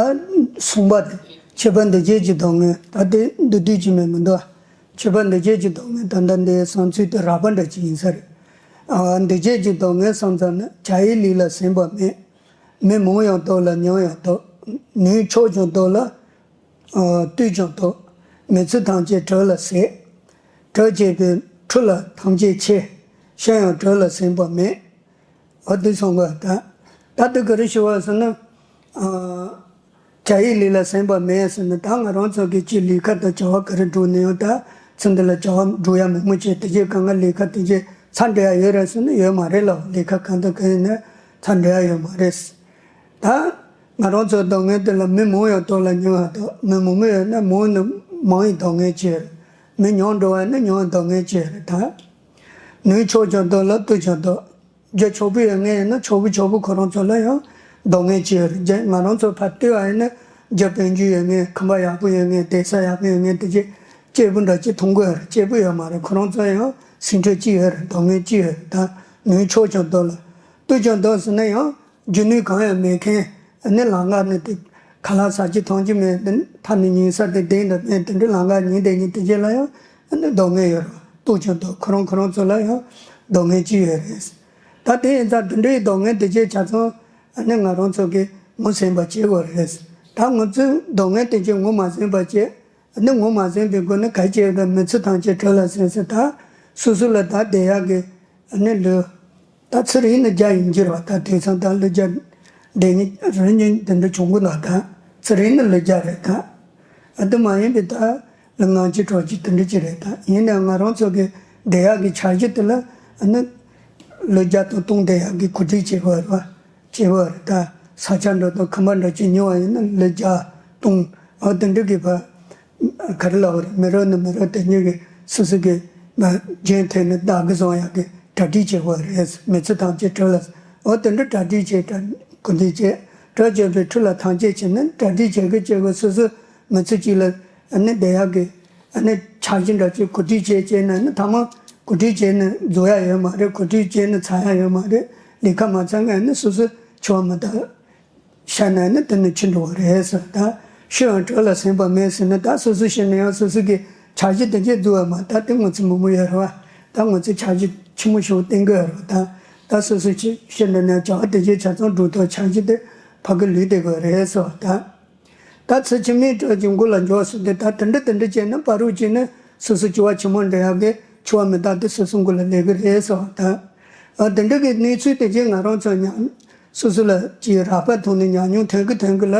གསུམ་པ་དེ་ཁྱད་པར་འདུ་བྱེད་ཀྱི་སྡུག་བསྔལ། ད་དེ་འདི་དུས་ཀྱི་མེད་མི་འདུག་ཁྱད་པར་འདུ་བྱེད་ཀྱི་སྡུག་བསྔལ། ད་ལྟ་འདིའི་བསམ་ཚུལ་དེ་རགས་པ་འདྲ་ཅིག་ཡིན་ས་རེད། ཨ། འདུ་བྱེད་ཀྱི་སྡུག་བསྔལ་བསམ་ཙམ་ན། བྱ་ཡི་ལས་ལ་ཟིན་པ་མེད། མི་མང་ཡང་སྡུག་ལ་ཉོན་ཡང་སྡུག་ནུས་ཕྱོགས་ཀྱང་སྡུག་ལ་ཨ་ལྟོས་ཀྱང་སྡུག་མི་ཚེ་ཐམས་ཅད་གྲོད་ལ་ཟད། གྲོད་བཅས་པའི་ཁྲོད་ལ་ཐམས་ཅད་ཆེ། ཤ་ཡང་གྲོད་ལ་ཟིན་པ་མེད། འོ་དེ་སོང་བ་ད། ད་དེ་ག་རེ་ཞུ་བ་ཟེར་ན། ཨ། བྱ་ཡི་ལས་ལ་ཟིན་པ་མེད་ཟེར་ན། ད་ང་རང་ཚོ་གི་ཅིག་ལས་ཀ་དང་བྱ་བ་ག་རེ་བསྒྲུབས་ན་ཡང་། ད་ཚེ་འདི་ལ་བྱ་བ་བསྒྲུབ་ཡ་མང་པོ་བྱས། དེ་རྗེས་གང་ག་ལས་ཀ་དེ་རྗེས་ཚར་འདྲ་ཡ་ཡོད་རེད་ཟེར་ན་ཡོད་མ་རེད་ལ། ལས་ཀ་གང་དང་གང་ཡིན་ན་ཚར་འདྲ་ཡ་ཡོད་མ་རེད། ད་ང་རང་ཚོའི་སྡུག་བསྔལ་དེ་ལ་མི་མང་ཡང་སྡུག་ལ་ཉོན་ཡང་སྡུག་མི་མང་པོ་ཡོད་ན་མང་ནི་མང་ཡི་སྡུག་བསྔལ་ཅིག་ཡོད་རེད། མི་ཉུང་འགྲོ་བ་ཡིན་ན་ཉུང་ཡི་སྡུག་བསྔལ་ཅིག་ཡོད་རེད། ད་ནུས་ཕྱོགས་ཀྱང་སྡུག་ལ་ལྟོས་ཀྱང་སྡུག་རྒྱ་ཕྱུག་པོ་ཡོད་མཁན་ཡིན་ན་ཕྱུག་པོ་ཕྱུག་པོ་ཁོ་རང་ཚོ་ལ་ཡང་སྡུག་བསྔལ་ཅིག་ཡོད་རེད། རྒྱ་ང་རང་ཚོ་ཕར་ལྟོས་པ་ཡིན་ན་རྒྱ་དཔལ་འབྱོར་ཡོད་མཁན། ཁང་པ་ཡག་པོ་ཡོད་མཁན། གདན་ས་ཡག་པོ་ཡོད་མཁན། དེ་ཅིག་སྐྱིད་པོ་འདྲ་ཅིག་མཐོང་གི་ཡོད་རེད། སྐྱིད་པོ་ཡོད་མ་རེད། ཁོ་རང་ཚོ་ཡང་ཟིན་བྲིས་ཅིག་ཡོད་རེད། སྡུག་བསྔལ་ཅིག་ཡོད་རེད། ད་ནུས་ཕྱོགས་ཀྱང་སྡུག་ལ་ལྟོས་ཀྱང་སྡུག་ཟེར་ན་ཡང་རྒྱུ་ནུས་གང་ཡང་མེད་མཁན། ཨ་ནི་ལམ་ཁ་ནས་དེ་ཁ་ལག་ཟ་རྒྱུ་འཐུང་རྒྱུ་མེད། དེ་མཐའ་ནས་ཉལ་ས་དེ་གདན་འདྲ་མེད། དེ་འདྲ་ལམ་ཁ་ཉལ་བསྡད་མཁན་དེ་ཅིག་ལ་ཡང་ཨ་ནི་སྡུག་བསྔལ་ཡོད་རེད། ལྟོས་ཀྱང་སྡུག་ཁོ་རང་ཁོ་རང་ཚོ་ལ་ཡང་སྡུག་བསྔལ་ཅིག་ཡོད་རེད། ད་དེ་ཡིན་ཙང་དེ་འདྲའི་སྡུག་བསྔལ་དེ་ཅིག་ཆ་ཚང་ཨ་ནི་ང་རང་ཚོ་གིས་ངོས་ཟིན་པ་བྱེད་དགོས་རེད། ད་ང་ཚོས་སྡུག་བསྔལ་དེ་ཅིག་ངོས་མ་ཟིན་པ་བྱས། ཨ་ནི་ངོས་མ་ཟིན་པའི་སྒོ་ནས་ག་རེ་བྱས་ཡོད་ན། མི་ཚེ་ཐམས་ཅད་གྲོད་ལ་ཟིན་ཟེར། ད་སོ་སོ་ལ་ད་བསྡད་ཡག་གི་ཨ་ནི་ལོ། ད་ཚུར་ཡིན་ན་བརྒྱ་ཡིན་གྱི་རེད་བ། ད་དེང་སང་ད་ལོ་བརྒྱ་བསྡད་མཁན་རེ་གཉིས་དེ་འདྲ་བྱུང་གི་འདུག་ད་ཚུར་ཡིན་ན་ལོ་བརྒྱ་རེད་ད། ཨ། དེ་མ་ཡིན་པའི་ད་ལོ་ལྔ་བཅུ་དྲུག་ཅུ་དེ་འདྲ་ཅིག་རེད་ད། ཡིན་ནའང་ང་རང་ཚོ་གི་བསྡད་ཡག་གི་འཆར་གཞི་དེ་ལ་ཨ་ནི་ལོ་བརྒྱ་དང་སྟོང་བསྡད་ཡག་གི་གོ་སྒྲིག་བྱེད་དགོས་རེད་བ། བྱེད་དགོས་རེད་ད། ས་ཆ་འདྲ་དང་ཁང་པ་འདྲ་ཅིག་ཉོ་བ་ཡིན་ན་ལོ་བརྒྱ་སྟོང་། ཨ། དེ་འདྲ་གི་བ། ག་རེ་ལབ་དགོས་རེད། མི་རབས་ནས་མི་རབས་དེ་གཉིས་ཀྱི་སོ་སོ་གི་མ་རྒྱུན་མཐུད་ནས་བདག་གིར་བཟུང་ཡག་གི་གྲ་སྒྲིག་བྱེད་དགོས་རེད། མི་ཚེ་ཐམས་ཅད་གྲོད་ལ། འོ་དེ་འདྲ་གྲ་སྒྲིག་བྱས། གྲ་གོ་སྒྲིག་བྱས། གྲོད་བཅས་པའི་ཁྲོད་ལ་ཐམས་ཅད་ཆེ་ནས་གྲ་སྒྲིག་བྱེད་དགོས། བྱེད་དགོས། སོ་སོ་མི་ཚེ་གཅིག་ལ་ཨ་ནི་བསྡད་ཡག་གི་ཨ་ནི་འཆར་གཞི་འདྲ་ཅིག་གོ་སྒྲིག་བྱས་བྱས་ན་ནི་ཐ་མ་གོ་སྒྲིག་བྱས་ནས་རྫོགས་ཡག་ཡོད་མ་རེད། གོ་སྒྲིག་བྱས་ནས་ཚར་ཡག་ཡོད་མ་རེད། ལས་ཀ་མ་ཚར་སྔོན་ནས་སོ་སོ་འཆི་བ་མི་རྟག་ཤར་ནས་ནི་དེ་ནས་འཆི་འགྲོ་བ་རེད་ཟེར། ད་ཤི་ཡང་གྲོད་ལ་ཟིན་པ་མེད་ཟེར་ན། ད་སོ་སོ་ཤི་ན་ཡང་སོ་སོ་གི་འཆར་གཞི་དེ་ཅིག་འཛུགས་པ་མ། ད་དེ་ང་ཚོ་མང་པོ་ཡོད་རེད་བ། ད་ང་ཚོ་འཆར་གཞི་ཆེན་མོ་ཞིག་བཏིང་གི་ཡོད་རེད་བ། ད་ད་སོ་སོ་ཤི་ཤི་ན་ནས་བྱ་བ་དེ་ཅིག་ཆ་ཚང་སྒྲུབ་ཐུབ། འཆར་གཞི་དེ་ཕ་གི་ལུས་བསྡད་དགོས་རེད་ཟེར་བ་ད། ད་ཚེ་ཕྱི་མའི་གྲོད་ཀྱི་མགོ་ལ་འཇོག་ཟེར་ཏེ། ད་དེ་འདྲ་དེ་འདྲ་བྱས་ན་ཕ་རོལ་ཕྱིན་ནས་སོ་སོ་འཆི་བ་ཕྱི་མ་འདྲ་ཡག་གི་འཆི་བ་མི་རྟག་དེ་སོ་སོ་མགོ་ལ་སླེབས་ཀྱི་རེད་ཟེར་བ་ད། ཨ། དེ་འདྲ་གི་གནས་ཚུལ་དེ་ཅིག་ང་རང་ཚོ་ཉམས། སོ་སོ་ལ་ཅིག་རགས་པ་ཐོག་ནས་ཉམས་མྱོང་ཐོན་གི་ཐོན་གི་ལ།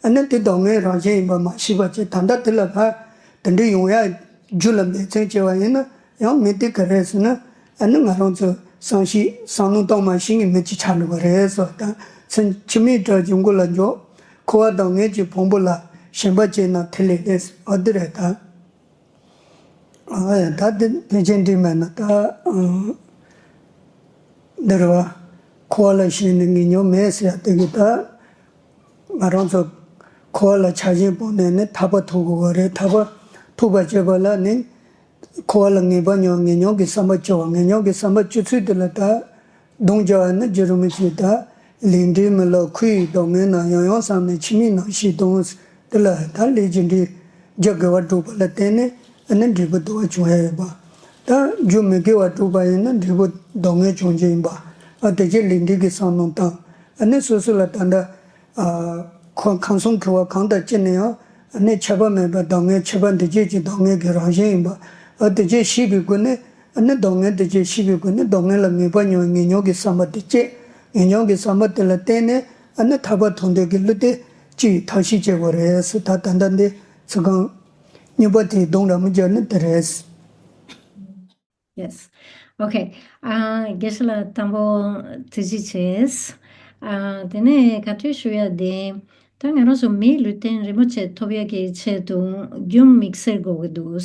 ཨ་ནི་དེ་སྡུག་བསྔལ་རང་བཞིན་ཡིན་པ་མ་ཤེས་པ་བྱས། ད་ལྟ་དེ་ལ་ཕར་དེ་འདྲ་ཡོང་ཡག་རྒྱུ་ལ་འབད་བརྩོན་བྱས་པ་ཡིན་ན་ཡང་མི་དེ་ག་རེ་ཟེར་ན། ཨ་ནི་ང་རང་ཚོ་བསམ་ཤེས་བསམ་བློ་གཏོང་མ་ཤེས་ཀྱི་མི་ཅིག་ཆགས་འགྲོ་གི་རེད་ཟེར་བ་དང་། ཚེ་ཕྱི་མའི་གྲོད་ཀྱི་མགོ་ལ་འཇོག་འཁོར་བ་སྡུག་བསྔལ་གྱི་ཕུང་པོ་ལ། ཞེན་པ་བསྐྱེད་ན་དེ་ལས་ལེགས། འོ་དེ་རེད་ད། ཨ། ད་དེ་ཕལ་ཆེར་འགྲིག་མེད་ན་ད། ཨ། འདི་རེད་བ། འཁོར་བ་ལ་ཞེན་ནས་ངེས་མྱོང་མེད་ཟེར་ཡ་དེ་གི་ད། ང་རང་ཚོ་འཁོར་བ་ལ་ཆགས་ཞེན་སྤངས་ནས་ནི་ཐར་པ་ཐོབ་དགོས་པ་རེད། ཐར་པ་ཐོབ་པ་བྱེད་པ་ལ་ནི། འཁོར་བ་ལ་ངེས་པ་མྱོང་ངེས་མྱོང་གི་བསམ་པ་སྐྱེ་བ། ངེས་མྱོང་གི་བསམ་པ་སྐྱེ་ཚུལ་དེ་ལ་ད། གདོང་བརྒྱབ་པ་ནི་རྒྱུ་རུ་མི་ཚུལ་ད། ལས་འབྲས་མི་སླུ་ཁུར་ཡི་སྡུག་བསྔལ་ན་ཡང་ཡང་བསམ་ནས་ཕྱི་མའི་རྣམ་ཤེས་གདོང་། དེ་ལ་ད་ལས་ཀྱི་འབྲས་རྒྱུ་དགེ་བ་བསྒྲུབས་པ་ལ་བརྟེན་ནས་ཨ་ནི་འབྲས་བུ་དགེ་བ་བྱུང་ཡ་ཡོད་པ། ད་རྒྱུ་མི་དགེ་བ་བསྒྲུབས་པ་ཡིན་ན་འབྲས་བུ་སྡུག་བསྔལ་བྱུང་རྒྱུ་ཡིན་པ། ཨ་དེ་ཕྱིར་ལས་འབྲས་ཀྱི་བསམ་བློ་བཏང་། ཨ་ནི་སོ་སོ་ལ་ད་ལྟ། ཨ་ཁོ་ཁམས་གསུམ་འཁོར་བ་གང་དང་བཅས་ནས་ཡང་ཨ་ནི་ཆད་པ་མེད་པར་སྡུག་བསྔལ་ཁྱད་པར་འདུ་བྱེད་ཀྱི་སྡུག་བསྔལ་གྱི་རང་བཞིན་ཡིན་པ། ཨ་དེ་ཕྱིར་ཤེས་པའི་སྒོ་ནས་ཨ་ནི་སྡུག་བསྔལ་དེ་ཕྱིར་ཤེས་པའི་སྒོ་ནས་སྡུག་བསྔལ་ལ་ངེས་པ་མྱོང་ངེས་མྱོང་གི་བསམ་པ་དེ་སྐྱེ། ངེས་མྱོང་གི་བསམ་པ་དེ་ལ་བརྟེན་ནས་ཨ་ནི་ཐར་པ་ཐོབ་འདོད་ཀྱི་བློ་དེ་སྐྱེ་བའི་ཐབས་ཤེས་བྱེད་དགོས་རེད་ཟེར། ད་ད་ལྟ་འདི་ཚིག་རྐང་གཉིས་པ་དེའི་སྡོམ་ར་མི་སྦྱར་ནི་དེ་རེད། Yes. Okay. ཨ་དགེ་བཤེས་ལགས་དང་པོ་ཐུགས་རྗེ་ཆེ། ཨ་དེ་ནས་བཀའ་འཁྲོལ་ཞུ་ཡ་དེ། ད་ང་རང་ཚོ་མིའི་ལུས་རྟེན་རིན་པོ་ཆེ་ཐོབ་ཡ་གི་ཆེད་དུ་རྒྱུ་དམིགས་བསལ་དགོས་ཀྱི་འདུག་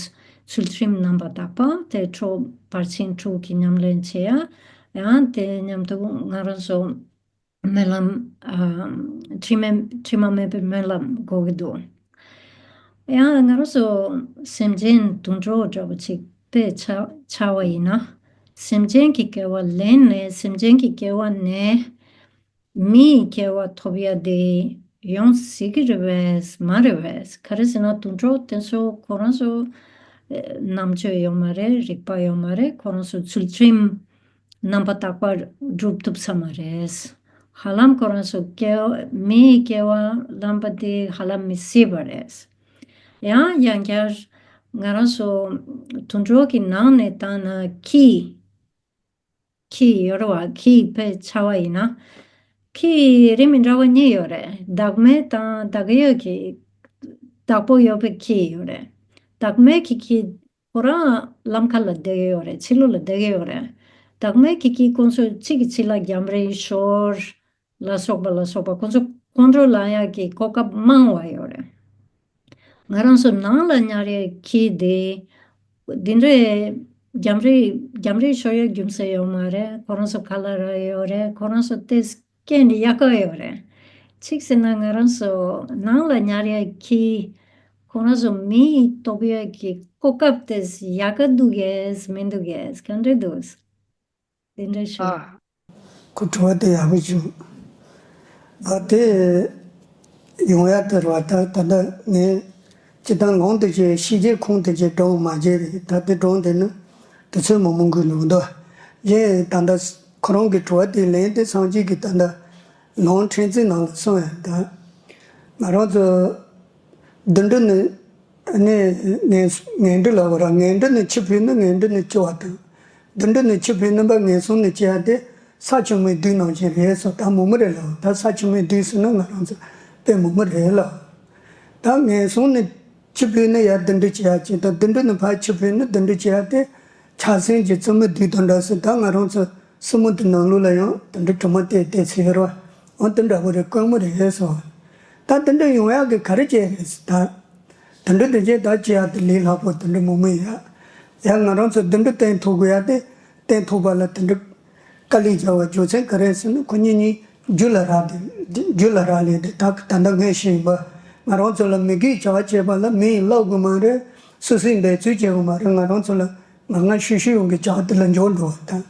ཚུལ་ཁྲིམས་རྣམ་པར་དག་པ་དེ་ཁྲོ་བར་ཆད་དྲུག་གི་ཉམས་ལེན་བྱེད་ཡ། ཡང་དེ་མཉམ་དུ་ང་རང་ཚོ་སྨོན་ལམ། ཨ་དྲི་མ་དྲི་མ་མེད་པའི་སྨོན་ལམ་དགོས་ཀྱི་འདུག་ཡང་ང་རང་ཚོ་སེམས་ཅན་དུད་འགྲོ་འདྲ་པོ་ཅིག་དཔེ་ཆ་ཆ་བ་ཡིན་ན། སེམས་ཅན་གྱི་སྐྱེ་བ་ལེན་ནས་སེམས་ཅན་གྱི་སྐྱེ་བ་ནས་མིའི་སྐྱེ་བ་ཐོབ་ཡ་དེ་ཡོང་སྲིད་ཀྱི་རེད་པས་མ་རེད་པས། ག་རེ་ཟེར་ན་དུད་འགྲོ་དེ་ཚོ་ཁོ་རང་ཚོ་རྣམ་དཔྱོད་ཡོད་མ་རེད། རིག་པ་ཡོད་མ་རེད། ཁོ་རང་ཚོ་ཚུལ་ཁྲིམས་རྣམ་པར་དག་པ་སྒྲུབ་ཐུབ་ས་མ་རེད། ཧ་ལམ་ཁོ་རང་ཚོ་སྐྱེ་བ་མིའི་སྐྱེ་བ་ལེན་པ་དེ་ཧ་ལམ་མི་སྲིད་པ་རེད། ཡང་ཡང་བསྐྱར་ང་རང་ཚོ་དུད་འགྲོ་གི་ནང་ནས་བཏང་ན་ཁྱི། ཁྱི་ཡོད་རེད་བ། ཁྱི་དཔེ་ཆ་བ་ཡིན་ན། ཁྱི་རིགས་མི་འདྲ་བ་གཉིས་ཡོད་རེད། བདག་མེད་དང་བདག་ཡོད་ཀྱི། བདག་པོ་ཡོད་པའི་ཁྱི་ཡོད་རེད། བདག་མེད་ཀྱི་ཁྱི་ཁོ་རང་ལམ་ཁ་ལ་བསྡད་ཀྱི་ཡོད་རེད། ཕྱི་ལོགས་ལ་བསྡད་ཀྱི་ཡོད་རེད། བདག་མེད་ཀྱི་ཁྱི་ཁོང་ཚོ་གཅིག་གི་ཕྱི་ལ་རྒྱམ་རིང་ཤོར་ལ་སོགས་པ་ལ་སོགས་པ་ཁོང་ཚོ་ཁོང་ཁྲོ་ལངས་ཡག་གི་གོ་སྐབས་མང་བ་ཡོད་རེད། ང་རང་ཚོ་ནང་ལ་ཉར་ཡག་ཁྱི་དེ། འདི་འདྲའི་རྒྱམ་རིང་རྒྱམ་རིང་ཤོར་ཡག་རྒྱུ་མཚན་ཡོད་མ་རེད། ཁོ་རང་ཚོ་ཁ་ལག་རག་ཡོད་རེད། ཁོ་རང་ཚོ་ཏོག་ཙམ་རྐྱེན་ཡག་ག་ཡོད་རེད། གཅིག་ཟེར་ན་ང་རང་ཚོ་ནང་ལ་ཉར་ཡག་ཁྱི་ཁོ་རང་ཚོ་མིའི་ལྟོ་གོས་ཀྱི་གོ་སྐབས་དེ་ཡག་ག་འདུག་གས་མི་འདུག་གས་ག་འདྲ་འདུག་དེ་འདྲ་ཞུ། ཨ། ཁོ་དྲི་བ་དེ་ཡག་པོ་བྱུང་། ཨ་དེ་ཡོང་ཡ་དེ་རེད་བ། ད་ད་ལྟ་ངས་སྤྱིར་བཏང་ལུང་དེ་བྱས་ཤེས་བྱའི་ཁུངས་དེ་བྱས་སྒྲུང་མ་བྱས་རེད། ད་དེ་སྒྲུང་དེ་ནི་དུས་ཚོད་མང་པོ་འགོར་འགྲོ་གི་འདུག་གཞན་ད་ལྟ་ཁོ་རང་གི་དྲི་བ་དེ་ལན་དེ་སངས་རྒྱས་ཀྱིས་ད་ལྟ་ལུང་ཕྲན་ཚེགས་ནང་ལ་གསུངས་ཡ། ད་ང་རང་ཚོ་བདུད་འདུལ་ནི། ནས་ངན་ངན་འགྲོ་ལབ་པ་ར། ངན་འགྲོ་ནས་ཆུ་ཕུལ་ན་ངན་འགྲོ་ནས་སྐྱེ་བ་དང་། བདུད་འདུལ་ནས་ཆུ་ཕུལ་ན་པ་ངན་སོང་ནས་སྐྱེ་ཡ་དེ་ས་ཆུ་མོའི་བདུད་ནང་བཞིན་རེད་ཟེར། ད་མོ་མོ་རེད་ལབ། ད་ས་ཆུ་མོའི་བདུད་ཟེར་ན་ང་རང་ཚོ་དཔེ་མོ་མོ་རེད་ལབ། ད་ངན་སོང་ནས་ཆུ་ཕུལ་ན་ཡ་བདུད་འདུལ་སྐྱེ་ཡ་ཅིག་དང་། བདུད་འདུལ་ནས་ཕར་ཆུ་ཕུལ་ན་བདུད་འདུལ་སྐྱེ་ཡ་དེ་ཆགས་སེམས་ཀྱི་རྩུབ་མོའི་བདུད་དང་འདྲ་ཟེར། ད་ང་རང་ཚོ་སྲིན་མོ་དེ་ནང་ལོགས་ལ་ཡང་དེ་འདྲ་དྲི་མ་བལྟས་བལྟས་ཚེ་རོ། འོ་དེ་འདྲ་བོ་རེད། དཀོན་མོ་རེད་ཟེར་བ། ད་དེ་འདྲ་ཡོང་ཡག་གི་ག་རེ་བྱས་རེད་ཟེར། ད་དེ་འདྲ་དེ་བྱས་ད་བྱེད་ཡག་དེ་ལས་སླ་པོ་དེ་འདྲ་མང་མང་ཡོད། ཡང་ང་རང་ཚོ་དེ་འདྲ་བསྟན་ཐུབ་དགོས་ཡག་དེ། བསྟན་ཐུབ་པ་ལ་དེ་འདྲ་དཀའ་ལས་བརྒྱབ་པ་རྒྱུ་མཚན་ག་རེ་ཟེར་ན། ཁོ་གཉིས་གཉིས་རྒྱུ་ལ་རག་དེ། རྒྱུ་ལ་རག་ལས་དེ། ད་ད་ལྟ་ངས་ཤེས་པ། ང་རང་ཚོ་ལ་མི་དགེའི་བྱ་བ་བྱས་པ་ལ་མི་ཡིས་བསླབ་དགོས་མ་རེད། སོ་སོས་འབད་རྩོལ་བྱེད་དགོས་མ་རེད། ང་རང་ཚོ་ལ་ང་ང་ཤུགས་ཤུགས་ཡོང་གི་བྱ་བ་དེ་ལ་འཇོག་འགྲོ་བ་དང་།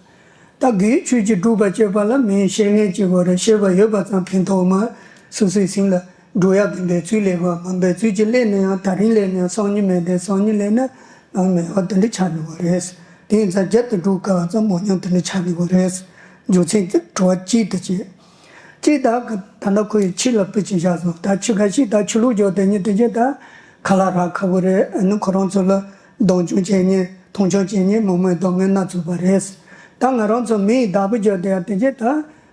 ད་དགེ་བའི་ཆོས་ཀྱི་སྒྲུབ་པ་བྱེད་པ་ལ་མི་ཡིས་བཤེས་གཉེན་བྱེད་དགོས་རེད། ཤེས་པ་ཡོད་པ་ཙམ་ཕན་ཐོགས་མ། སོ་སོའི་སེམས་ལ་འགྲོ་ཡག་གི་འབད་རྩོལ་ལས་དགོས་མ། འབད་རྩོལ་གྱི་སླད་ནས་ཡང་ད་རིང་སླད་ནས་ཡང་སང་ཉིན་མེད་དེ། སང་ཉིན་སླད་ན་ང་མེད་པ་དེ་འདྲ་ཆགས་འགྲོ་གི་རེད། དེ་ཡིན་ཙང་རྒྱུན་དུ་སྒྲུབ་དཀའ་བ་ཙམ་མོ་སྙམ་དེ་འདྲ་ཆགས་འགྲོ་གི་རེད། རྒྱུ་མཚན་དེ་དྲི་བ་གཅིག་དེ་བྱས། གཅིག་ད་ག་ད་ལྟ་ཁོ་ཡི་ཁྱི་ལ་སྤུ་ཅིག་བཞག་སོང་། ད་ཁྱི་ཁ་ཤས་ད་ཆུ་ལོག་རྒྱག་དེ་ཉིན་དེ་རྗེས་ད་ཁ་ལག་རག་ཁག་པོ་རེད། ཨ་ནི་ཁོ་རང་ཚོ་ལ་སྡུག་སྦྱོང་བྱེད་མཁན་མཐོང་ཆུང་བྱེད་མཁན་མང་མང་སྡུག་བསྔལ་སྣ་ཚོགས་པ་རེད། ད་ང་རང་ཚོ་མི་ཡི་བདག་པོ་རྒྱག་དེ་ཡ་དེ་རྗེས་ད་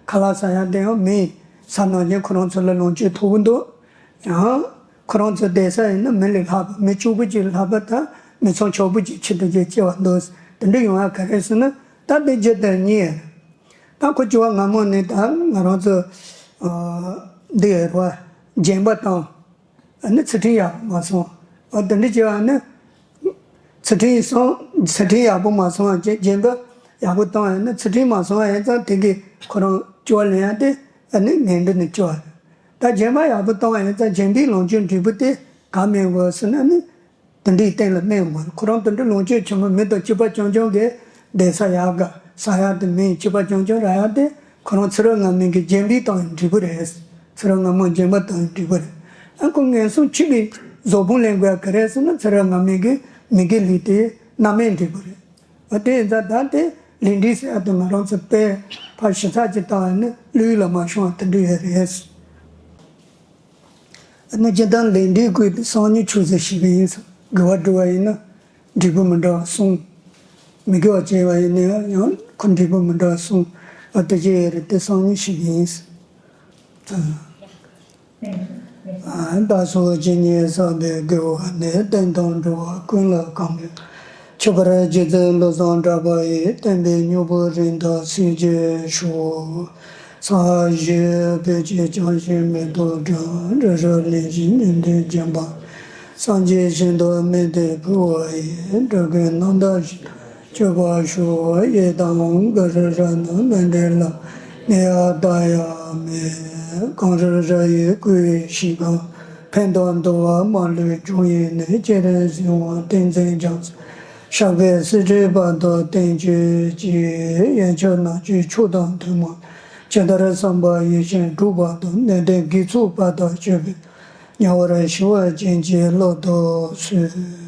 ཁ་ལག་ཟ་ཡ་དེ་ཡང་མི་ཡི་ཟ་ནང་བཞིན་ཁོ་རང་ཚོ་ལ་ལོངས་སྤྱོད་ཐོབ་གི་འདུག་ཡང་ཁོ་རང་ཚོ་བསྡད་ས་ཡིན་ན་མི་ལས་ལྷག་པ། མི་ཕྱུག་པོ་ཅིག་ལྷག་པ་དང་མི་ཚང་ཕྱུག་པོ་ཅིག་ཁྱི་དེ་རྗེས་སྐྱེ་བ་འདུག་དེ་འདྲ་ཡོང་ཡ་ག་རེ་ཟེར་ན། ད་དེ་རྒྱུ་དེ་གཉིས། ད་ཁོ་སྐྱེ་བ་སྔ་མོ་ནས་ད་ང་རང་ཚོ་ཨ་འདི་ཡོད་རེད་བ། རྒན་པ་དང་ཨ་ནི་ཚུལ་ཁྲིམས་ཡག་པོ་མ་སོང་། ཨ་དེ་འདྲ་བྱས་པ་ནི་ཚུལ་ཁྲིམས་སོང་། ཚུལ་ཁྲིམས་ཡག་པོ་མ་སོང་བ་བྱས། རྒན་པ་ ཡག་པོ་བཏང་ཡོད་ན་ཚུལ་ཁྲིམས་མ་སྲུང་བ་ཡིན་ཙང་དེ་གིས་ཁོ་རང་སྐྱོ་བ་ལེན་ཡ་དེ་ཨ་ནི་ངན་འགྲོ་ནས་སྐྱོ་བ་རེད། ད་སྦྱིན་པ་ཡག་པོ་བཏང་བ་ཡིན་ཙང་སྦྱིན་པའི་ལོངས་སྤྱོད་འབྲས་བུ་དེ་ག་སྨིན་དགོས་ཟེར་ན་ནི། དེ་འདྲའི་སྟེང་ལ་སྨིན་དགོས། ཁོ་རང་དེ་འདྲའི་ལོངས་སྤྱོད་ཆེན་པོ་མི་དང་གཅིག་པ་རྐྱང་རྐྱང་གིས་བསྡད་ས་ཡག་ག་ཟ་ཡག་དེ་མིན། གཅིག་པ་རྐྱང་རྐྱང་རག་ཡག་དེ་ཁོ་རང་ཚེ་རབས་སྔ་མའི་གི་སྦྱིན་པའི་བཏང་བའི་འབྲས་བུ་རེད། ཚེ་རབས་སྔ་མ་སྦྱིན་པ་བཏང་བའི་འབྲས་བུ་རེད། ཨ་ཁོ་ངན་སོང་ཕྱི་གི་བཟོ་ཕུང་ལེན་དགོས་ཡག་ག་རེ་ཟེར་ན་ཚེ་རབས་སྔ་མའི་གི་མི་དགེ་ལས་དེ་རྣམ་སྨིན་འབྲས་བུ་རེད། ཨ་དེ་ཡིན་ཙང་ད་དེ་ལས་འབྲས་ཟེར་ཡག་དེ་ང་རང་ཚོ་དཔེ་ཕར་ཞིབ་ཚགས་ཅིག་བལྟས་ན་བློ་ཡུལ་ལ་མ་ཤོང་བ་དེ་འདྲ་ཡོད་རེད། ཨ་ནི་སྤྱིར་བཏང་ལས་འབྲས་བཀོད་པའི་སང་ཉིན་ཆོས་ཟེར་ཞིག་ཡིན། དགེ་བ་བསྒྲུབས་པ་ཡིན་ན་འབྲས་བུ་མི་འདྲ་བ་གསུམ། མི་དགེ་བ་བྱས་པ་ཡིན་ན་ཡང་ཁོ་འབྲས་བུ་མི་འདྲ་བ་གསུམ། ཨ་དེ་ཅི་ཡོད་རེད། དེ་སང་ཉིན་ཞིག་ཡིན། ཨ་བདག་སོགས་ཇི་སྙེད་བསགས་པའི་དགེ་བ་ནི། བསྟན་དང་འགྲོ་བ་ཀུན་ལ་གང་ཕན། ཁྱད་པར་རྗེ་བཙུན་བློ་བཟང་གྲགས་པ་ཡི། བསྟན་པའི་སྨྱུ་གུ་རིང་དུ་གསལ་བྱེད་ཤོག། ས་གཞི་བོད་ཀྱི་བྱང་ཞིང་མེ་ཏོག་བཀྲ། རི་རབ་གླིང་བཞི་ཉི་ཟླས་བརྒྱན་པ། སངས་རྒྱས་ཞིང་དུ་སྨིན་ཏེ་ཕུལ་བ་ཡི། འགྲོ་ཀུན་རྣམ་དག་ཞིང་དུ་སྤྱོད་པར་ཤོག། གཡས་དང་གུ་རུ་ར་ན་མཎྜལ། ནི་ཡ་ད་ཡ་མེ། གངས་རི་ར་ཡི་བསྐོར་བའི་ཞིང་ཁམས། ཕན་དང་བདེ་བ་མ་ལུས་འབྱུང་བའི་གནས། སྤྱན་རས་གཟིགས་དབང་བསྟན་འཛིན་རྒྱ་མཚོ། ཞབས་པད་སྲིད་མཐའི་བར་དུ་བརྟན་གྱུར་ཅིག། ཡོན་མཆོད་ནམ་མཁའི་མཆོག་དང་ཐུན་མོང་། ཇི་ལྟར་བསམ་པ་ཡིད་བཞིན་འགྲུབ་པ་དང་། ནན་ཏན་དགེ་ཚོགས་དཔལ་དུ་སྤྱོད་པའི། ཉེ་བར་ཞི་བ་ཅན་གྱི་བློ་སྟོབས་གསོལ།